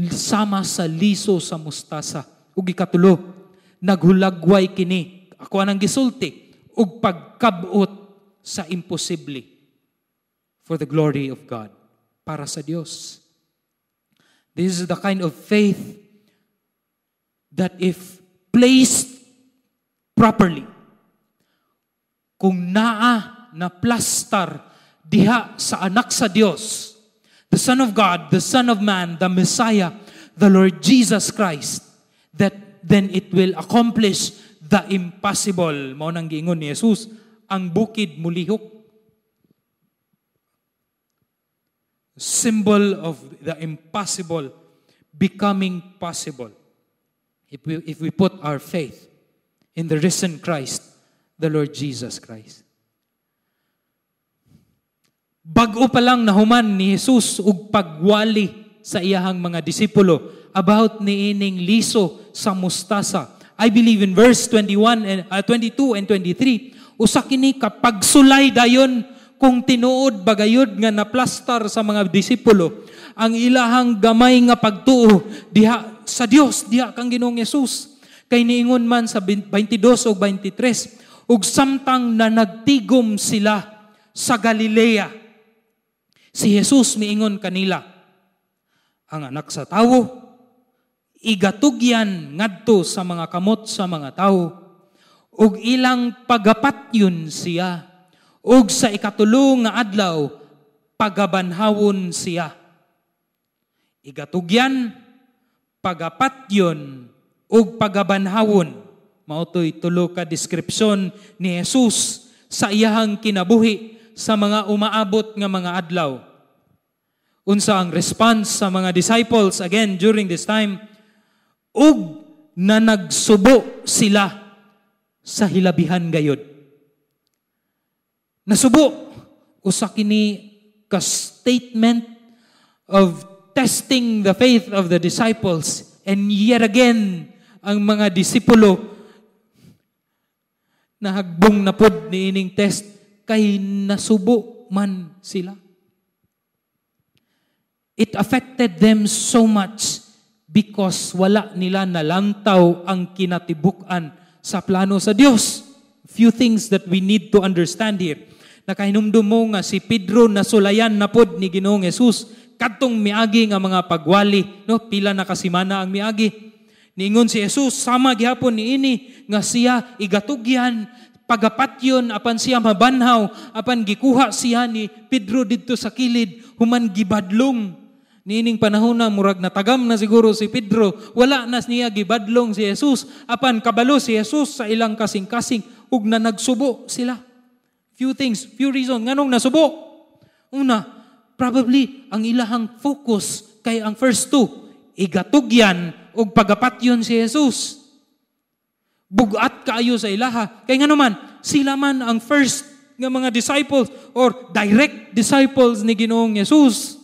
sama sa liso sa mustasa. Ug ikatulo, naghulagway kini. Ako anang gisulti og pagkabot sa imposible for the glory of God, para sa Dios. This is the kind of faith that if placed properly, kung naa na plastar diha sa Anak sa Dios, the Son of God, the Son of Man, the Messiah, the Lord Jesus Christ, that then it will accomplish the impossible. Mao nang giingon ni Jesus, ang bukid mulihok. Symbol of the impossible becoming possible if we put our faith in the risen Christ, the Lord Jesus Christ. Bag-o pa lang nahuman ni Jesus og pagwali sa iyahang mga disipulo about niining liso sa mustasa. I believe in verse 21 and 22 and 23, usa kini kapagsulay dayon kung tinuod bagayod nga naplastar sa mga disipulo ang ilahang gamay nga pagtuo diha sa Dios, diha kang Ginoong Hesus. Kay niingon man sa 22 ug 23, ug samtang na nagtigom sila sa Galilea, si Jesus miingon kanila, "Ang Anak sa Tawo igatugyan ngadto sa mga kamot sa mga tawo ug ilang pagapatyon siya, ug sa ikatulo nga adlaw pagabanhawon siya." Igatugyan, pagapatyon ug pagabanhawon. Mao to'y tulo ka deskripsyon ni Jesus sa iyahang kinabuhi sa mga umaabot nga mga adlaw. Unsa ang response sa mga disciples again during this time? Ug na nagsubo sila sa hilabihan gayod. Nasubo, usa kini ka statement of testing the faith of the disciples, and yet again ang mga disipulo nahagbong na pod niining test kay nasubo man sila. It affected them so much because wala nila nalantaw ang kinatibuk-an sa plano sa Dios. Few things that we need to understand here. Nakahinumdum mo nga si Pedro nasulayan na pod ni Ginoong Jesus kadtong miagi nga mga pagwali, no? Pila na kasimana ang miagi. Niingon si Jesus sama gihapon niini nga siya igatugyan, pagapatyon, apan siya mabanhaw, apan gikuha siya ni Pedro didto sa kilid, human gibadlong. Niining panahon na murag natagam na siguro si Pedro, wala na niya gibadlong si Jesus, apan kabalo si Jesus sa ilang kasing-kasing ug na nagsubo sila. Few things, few reasons nganong nasubo. Una, probably ang ilahang focus kay ang first two, igatugyan ug pagapatyon si Jesus. Bugat kaayo sa ilaha. Kay ngano man, sila man ang first nga mga disciples or direct disciples ni Ginoong Jesus.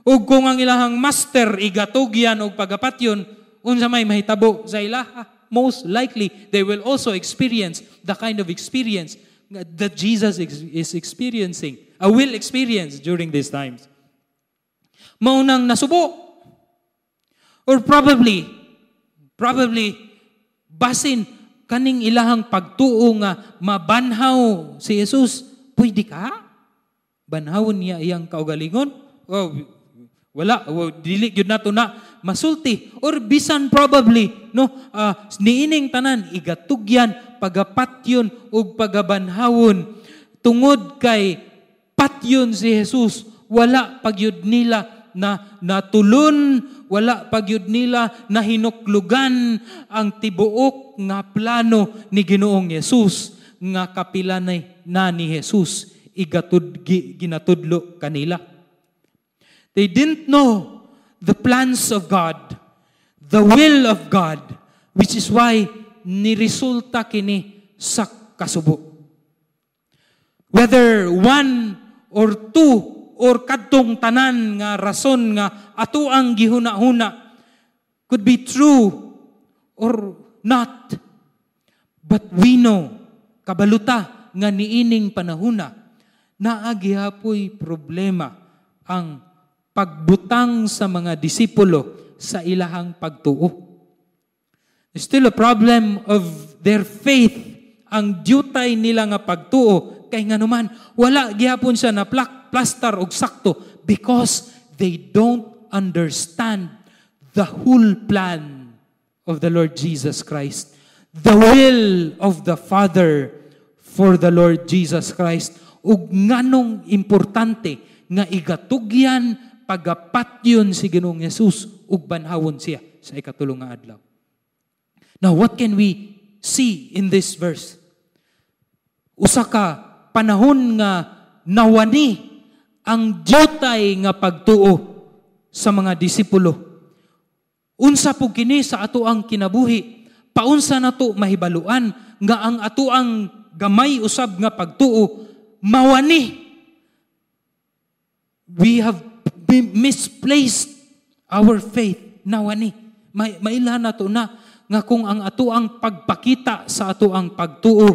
Ug kung ang ilahang master igatugyan og pagapatyon, unsa may mahitabo sa ilaha? Most likely, they will also experience the kind of experience that Jesus is experiencing, will experience during these times. Maunang nasubo. Or probably, basin kaning ilahang pagtuo nga mabanhaw si Jesus, pwede ka? Banhawon niya iyang kaugalingon? Oh, wala, oh, dili gyud nato na masulti. Or bisan probably, no, niining tanan igatugyan, pagapatyon ug pagabanhawon, tungod kay patyon si Jesus, wala pagyud nila na natulon, wala pagyud nila na hinuklugan ang tibuok nga plano ni Ginoong Jesus nga kapilanay na ni Jesus ginatudlo kanila. They didn't know the plans of God, the will of God, which is why niresulta kini sa kasubo. Whether one or two or kadtong tanan nga rason nga ato ang gihuna-huna could be true or not. But we know, kabaluta nga niining panahuna, naa gihapoy problema ang pagbutang sa mga disipulo sa ilahang pagtuo. There's still a problem of their faith. Ang diutay nila nga pagtuo kay nganuman wala gihapon siya na plaster og sakto because they don't understand the whole plan of the Lord Jesus Christ, the will of the Father for the Lord Jesus Christ, ug nganong importante nga igatugyan, pagapatyon si Ginoong Jesus ug banhawon siya sa ikatulo nga adlaw. Now, what can we see in this verse? Usa ka panahon nga nawani ang diutay nga pagtuo sa mga disipulo. Unsa po kini sa ato ang kinabuhi? Paunsa nato mahibaluan nga ang ato ang gamay usab nga pagtuo mawani? We have misplaced our faith. Nawani. Mailhan nato na nga kung ang ato ang pagpakita sa ato ang pagtuo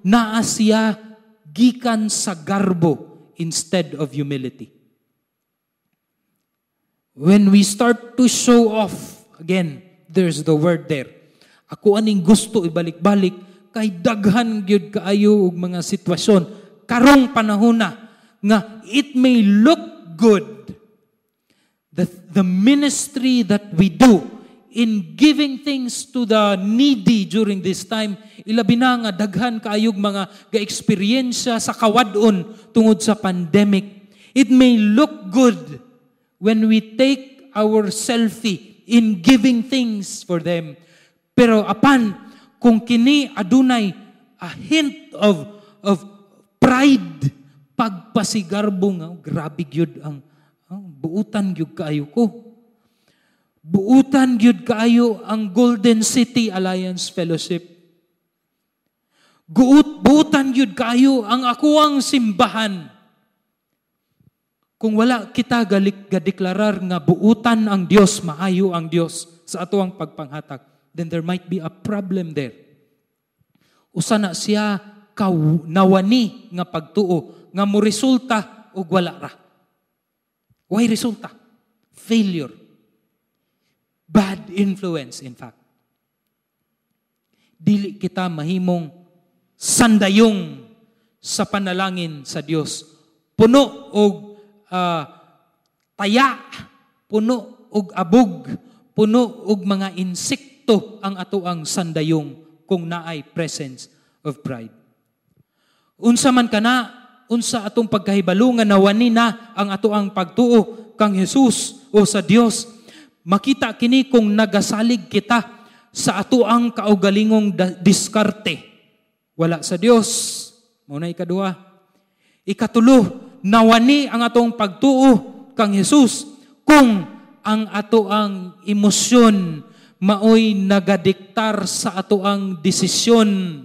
naa siya gikan sa garbo instead of humility. When we start to show off, again, there's the word there. Ako aning gusto ibalik-balik kay daghan gyud kaayo og mga sitwasyon karong panahon na nga it may look good, the ministry that we do in giving things to the needy during this time, ilabi na nga daghan kaayog mga ga-eksperyensya sa kawad-on tungod sa pandemic. It may look good when we take our selfie in giving things for them, pero apan kung kini adunay a hint of pride, pagpasigarbo nga, "Oh, grabe gyud ang, oh, buutan gyud kaayo ko. Buutan gyud kaayo ang Golden City Alliance Fellowship. Buutan gyud kaayo ang akuang simbahan." Kung wala kita galik gadeklarar nga buutan ang Dios, maayo ang Dios sa atoang pagpanghatag, then there might be a problem there. Usa na siya ka nawani nga pagtuo nga mo resulta og wala ra. Why resulta? Failure. Bad influence, in fact. Dili kita mahimong sandayong sa panalangin sa Dios. Puno og taya, puno og abog, puno og mga insekto ang atoang sandayong kung naay presence of pride. Unsa man kana, unsa atong pagkahibalo nga nawani na ang atoang pagtuo kang Jesus o sa Dios? Makita kini kung nagasalig kita sa atoang kaugalingong diskarte. Wala sa Dios. Mao na ikaduha. Ikatulo, nawani ang atong pagtuo kang Jesus kung ang atoang emosyon maoy nagadiktar sa atoang desisyon,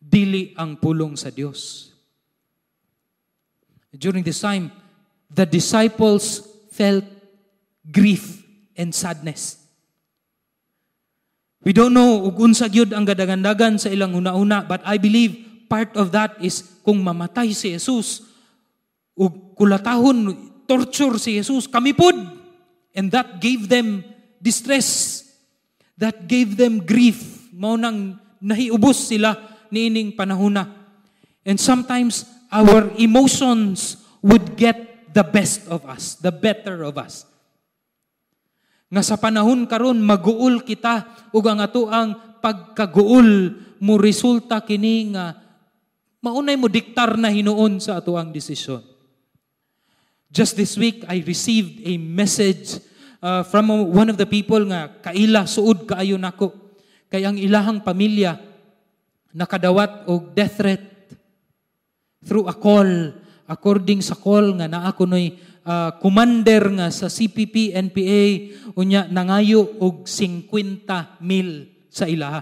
dili ang pulong sa Dios. During this time, the disciples felt grief and sadness. We don't know ug unsa gyud ang gadagandagan sa ilang huna-huna, but I believe part of that is kung mamatay si Jesus ug kulatahon, torture si Jesus, kami pud. And that gave them distress. That gave them grief. Mao nang nahiubos sila niining panahona. And sometimes our emotions would get the best of us, the better of us. Nga sa panahon karon maguol kita ug ang atoang pagkaguol mo resulta kini nga maunay mo diktar na hinuon sa atoang desisyon. Just this week I received a message from one of the people nga kaila suod kaayo nako kay ang ilahang pamilya nakadawat og death threat through a call. According sa call nga naa kunoy commander nga sa CPP NPA, unya nangayo og 50 mil sa ilaha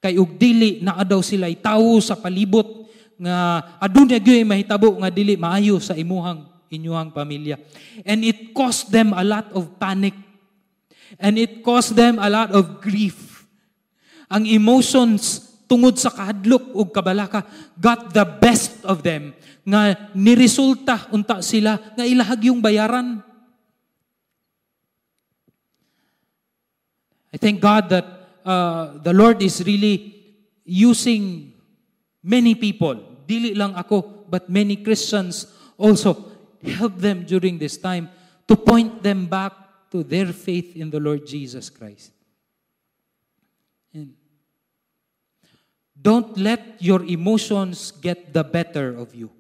kay og dili naa daw sila tawo sa palibot nga adunay gyud mahitabo nga dili maayo sa imuhang inyuhang pamilya. And it caused them a lot of panic and it caused them a lot of grief. Ang emotions tungod sa kahadlok ug kabalaka got the best of them nga niresulta unta sila nga ilahag yung bayaran. I thank God that the Lord is really using many people. Dili lang ako, but many Christians also, help them during this time to point them back to their faith in the Lord Jesus Christ. And don't let your emotions get the better of you.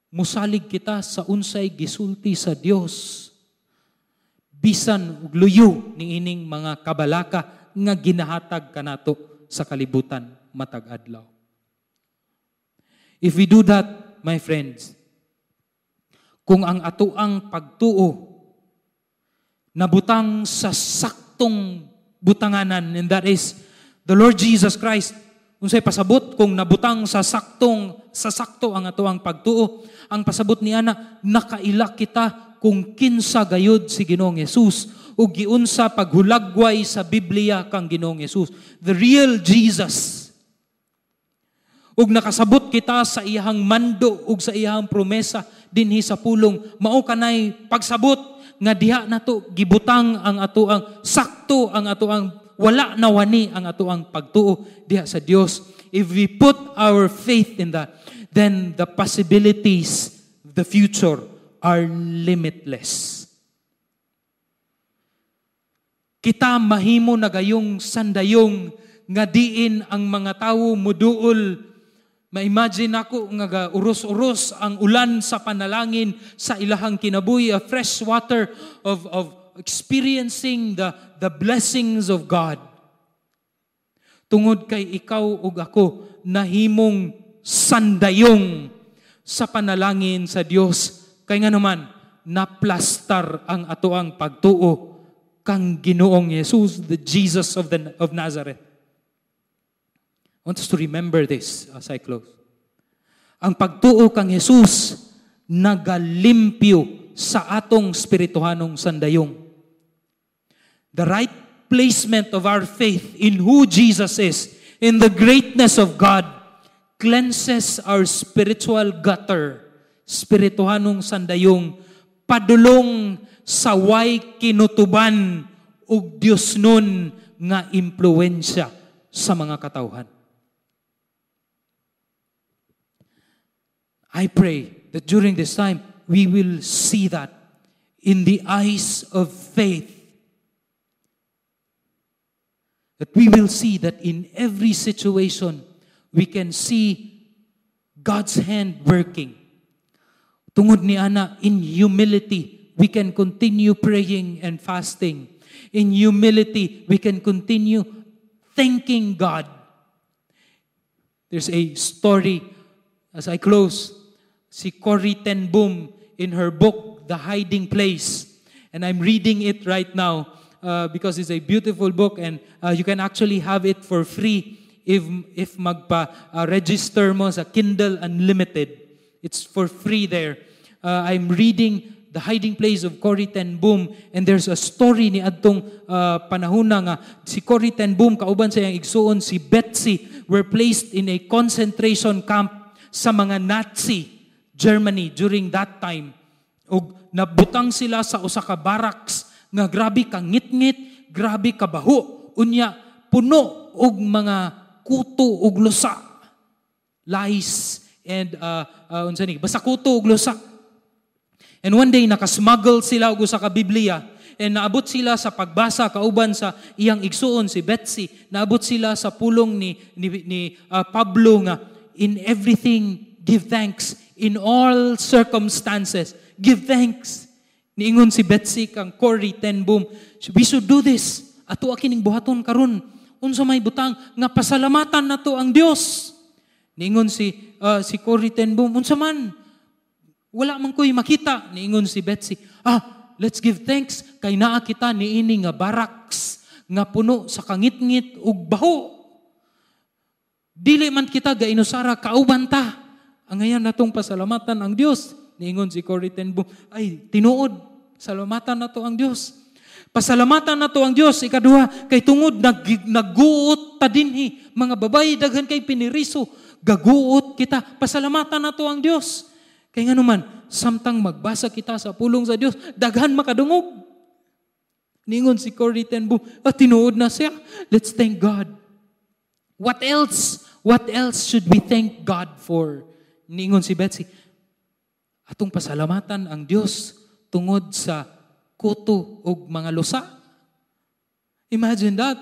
Musalig kita sa unsay gisulti sa Dios bisan og luyo niining mga kabalaka nga ginahatag kanato sa kalibutan matag adlaw. If we do that, my friends, kung ang atoang pagtuo nabutang sa saktong butanganan, and that is the Lord Jesus Christ. Unsay pasabot kung nabutang sa sakto ang atoang pagtuo? Ang pasabot niana, nakaila kita kung kinsa gayud si Ginoong Jesus ug giunsa paghulagway sa Biblia kang Ginoong Jesus, the real Jesus. Ug nakasabot kita sa iyahang mando ug sa iyahang promesa dinhi sa pulong. Mao kanay pagsabot nga diha nato gibutang ang atoang sakto, ang atoang wala nawani ang atoang pagtuo diha sa Dios. If we put our faith in that, then the possibilities, the future are limitless. Kita mahimo na gayong sandayong nga diin ang mga tawo muduol. Ma-imagine ako nga uros-uros ang ulan sa panalangin sa ilahang kinabuhi, a fresh water of experiencing the blessings of God. Tungod kay ikaw ug ako nahimong sandayong sa panalangin sa Dios. Kay nga naman, naplastar ang atoang pagtuo kang Ginoong Jesus, the Jesus of Nazareth. I want us to remember this as I close. Ang pagtuo kang Jesus nagalimpyo sa atong spirituhanong sandayong. The right placement of our faith in who Jesus is, in the greatness of God, cleanses our spiritual gutter, spirituhanong sandayong, padulong sa way kinutuban ug Dios nun nga impluwensya sa mga katawhan. I pray that during this time, we will see that in the eyes of faith. That we will see that in every situation, we can see God's hand working. Tungod ni ana, in humility, we can continue praying and fasting. In humility, we can continue thanking God. There's a story, as I close, si Corrie ten Boom in her book, The Hiding Place. And I'm reading it right now because it's a beautiful book, and you can actually have it for free if magpa-register mo sa Kindle Unlimited. It's for free there. I'm reading The Hiding Place of Corrie ten Boom, and there's a story ni adtong panahona nga si Corrie ten Boom kauban sa iyang igsuon si Betsy were placed in a concentration camp sa mga Nazi Germany during that time. Og nabutang sila sa usa ka barracks nga grabe ka ngitngit, grabe ka baho. Unya puno og mga kuto og lusa. Lice and unsa ni, basta kuto og lusa. And one day nakasmuggle sila og usa ka Biblia, and naabot sila sa pagbasa kauban sa iyang igsuon si Betsy. Naabot sila sa pulong ni Pablo nga in everything give thanks, in all circumstances give thanks. Niingon si Betsy kang Corrie ten Boom, we should do this. Ato kining buhaton karon. Unsa may butang nga pasalamatan nato ang Dios. Niingon si Corrie ten Boom, unsa man? Wala man ko'y makita. Niingon si Betsy, let's give thanks kay naa kita niini nga barracks nga puno sa kangitngit ug baho. Dili man kita gainusara, kauban ta. Angayan natong pasalamatan ang Dios. Niingon si Corrie ten Boom, ay tinuod, salamatan nato ang Dios. Pasalamatan nato ang Dios. Ikaduha, kay tungod nagguot ta dinhi, mga babayi daghan kay piniriso, gaguot kita. Pasalamatan nato ang Dios. Kay nganuman, samtang magbasa kita sa pulong sa Dios, daghan makadungog. Ningon si Corrie ten Boom, "Ah, tinuod na siya. Let's thank God. What else? What else should we thank God for?" Ningon si Betsy, "Atong pasalamatan ang Dios tungod sa kuto og mga lusa." Imagine that.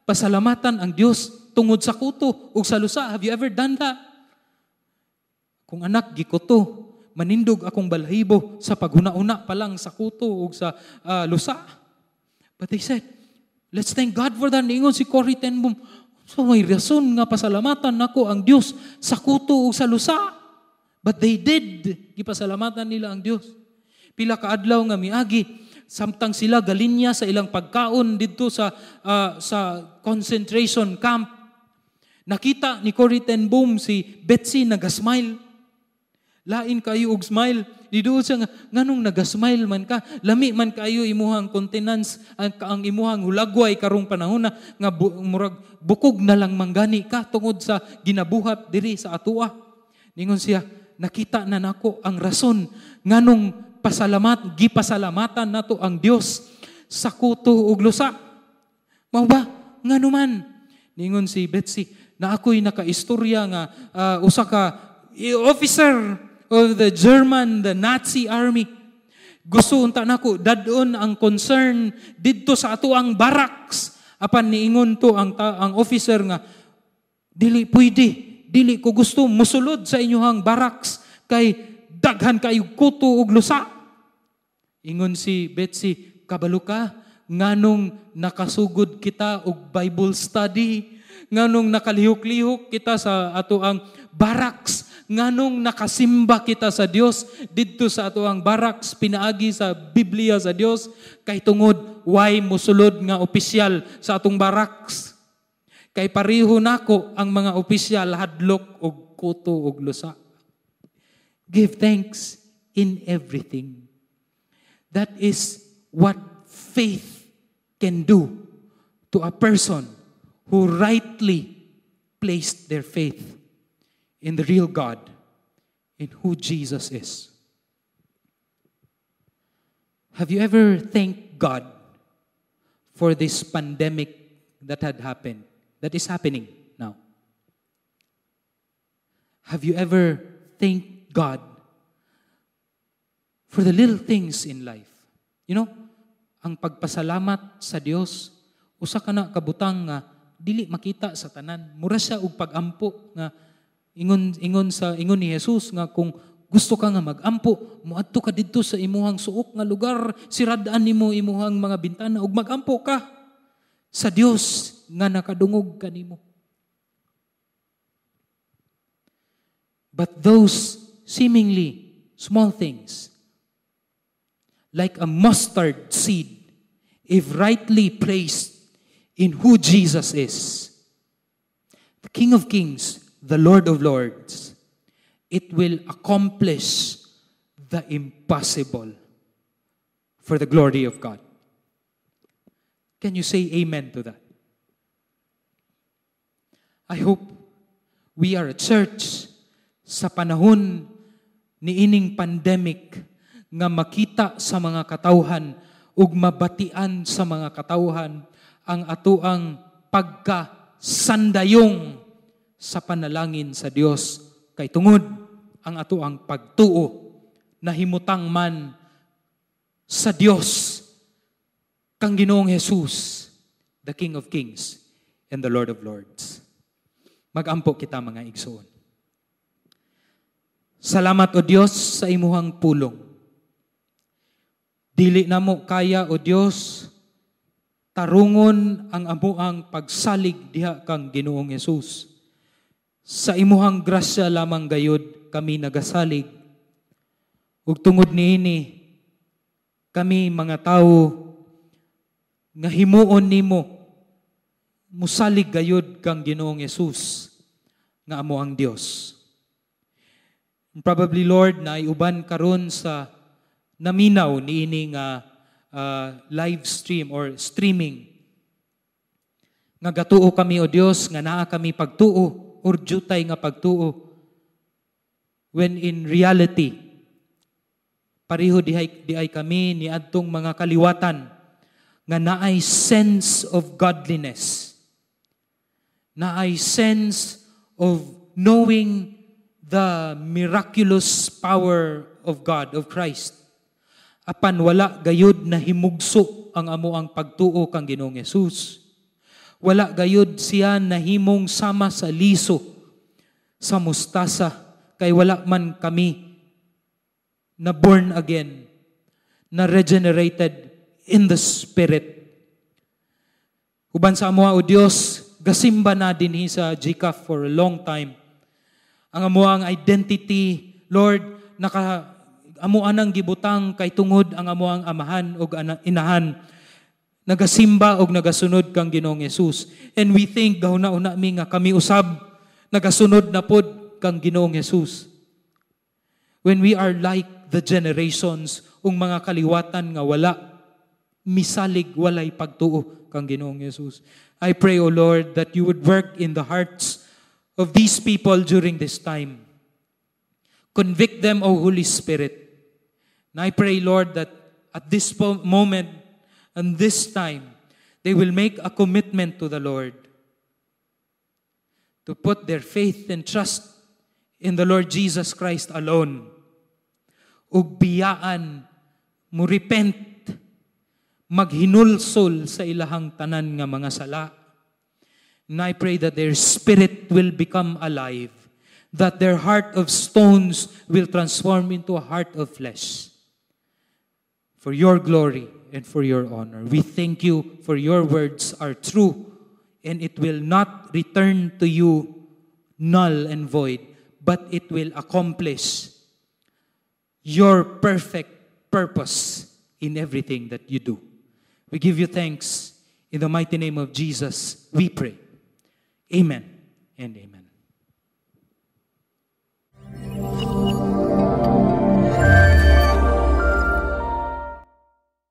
Pasalamatan ang Dios tungod sa kuto ug sa lusa. Have you ever done that? Kung anak gikuto, manindog akong balhibo sa paghuna-una pa lang sa kuto ug sa lusa. But they said, "Let's thank God for that." Ningon si Corrie ten Boom, "So may rason nga pasalamatan nako ang Dios sa kuto ug sa lusa." But they did. Gipasalamatan nila ang Dios. Pila ka adlaw nga miagi, samtang sila galinya sa ilang pagkaon didto sa concentration camp, nakita ni Corrie ten Boom si Betsy nagasmile. Lain kayo og smile. Niduol siya nga, "Nganong nagasmile man ka? Lami man kayo imuhang countenance, ang imuhang hulagway karong panahon na nga murag bukog na lang manggani ka tungod sa ginabuhat diri sa atua." Ningon siya, "Nakita na nako ang rason nganong gipasalamatan nato ang Dios sa kuto ug lusa." "Mao ba? Ngano man?" Ningon si Betsy, "Na ako'y nakaistorya nga usa ka officer of the German, the Nazi army. Gusto unta nako dad-on ang concern didto sa ato ang barracks. Apan niingon to ang officer nga dili pwede, dili ko gusto musulod sa inyohang barracks kay daghan kayo kuto ug lusa." Ingon si Betsy, "Kabalo ka nganong nakasugod kita og Bible study, nganong nakalihok-lihok kita sa ato ang barracks, nganong nakasimba kita sa Dios didto sa ato ang barracks pinaagi sa Biblia sa Dios, kay tungod way musulod nga opisyal sa atong barracks. Kay pareho nako ang mga opisyal hadlok og kuto og lusa." Give thanks in everything. That is what faith can do to a person who rightly placed their faith in the real God, in who Jesus is. Have you ever thanked God for this pandemic that had happened, that is happening now? Have you ever thanked God for the little things in life? Ang pagpasalamat sa Dios, usa ka na kabutang nga dili makita sa tanan. Mura siya og pagampo nga ingon ni Jesus nga kung gusto ka nga magampo, moadto ka didto sa imuhang suok nga lugar, siradaan nimo imuhang mga bintana ug magampo ka sa Dios nga nakadungog kanimo. But those seemingly small things, like a mustard seed, if rightly placed in who Jesus is, the King of Kings, the Lord of Lords, it will accomplish the impossible for the glory of God. Can you say amen to that? I hope we are a church sa panahon niining pandemic nga makita sa mga katawhan ug mabatian sa mga katawhan ang atuang pagkasandayong sa panalangin sa Dios, kay tungod ang atuang pagtuo nahimutang man sa Dios kang Ginoong Jesus, the King of Kings and the Lord of Lords. Magampo kita, mga igsoon. Salamat, O Dios, sa imuhang pulong. Dili namo kaya, O Dios, tarungon ang amuang pagsalig diha kang Ginoong Jesus. Sa imuhang grasya lamang gayod kami nagasalig. Ug tungod niini kami mga tawo nga himuon nimo musalig gayod kang Ginoong Jesus nga amo ang Dios. And probably, Lord, na uban karon sa naminaw niini nga live stream or streaming nga gatuo kami, O Dios, nga naa kami pagtuo or jutay nga pagtuo, when in reality pareho diay kami ni adtong mga kaliwatan. Nga naay sense of godliness. Naay sense of knowing the miraculous power of God, of Christ. Apan wala gayud na himugso ang amoang pagtuo kang Ginoong Hesus. Wala gayud siya nahimong sama sa liso sa mustasa kay wala man kami na born again, na regenerated in the Spirit. Uban sa amoa, O Dios, gasimba na dinhi sa GCAF for a long time. Ang amoang identity, Lord, naka amo anang gibutang kay tungod ang amoang amahan og inahan nagasimba og nagasunod kang Ginoong Hesus. And we think, gahuna-huna mi nga kami usab nagasunod na pod kang Ginoong Hesus. When we are like the generations ug mga kaliwatan nga wala misalig, walay pagtuo kang Ginoong Hesus. I pray, O Lord, that you would work in the hearts of these people during this time. Convict them, O Holy Spirit. And I pray, Lord, that at this moment and this time, they will make a commitment to the Lord to put their faith and trust in the Lord Jesus Christ alone. Ug biyaan mo repent, maghinulsol sa ilahang tanan nga mga sala. And I pray that their spirit will become alive, that their heart of stones will transform into a heart of flesh. For your glory and for your honor. We thank you for your words are true and it will not return to you null and void, but it will accomplish your perfect purpose in everything that you do. We give you thanks. In the mighty name of Jesus, we pray. Amen and amen.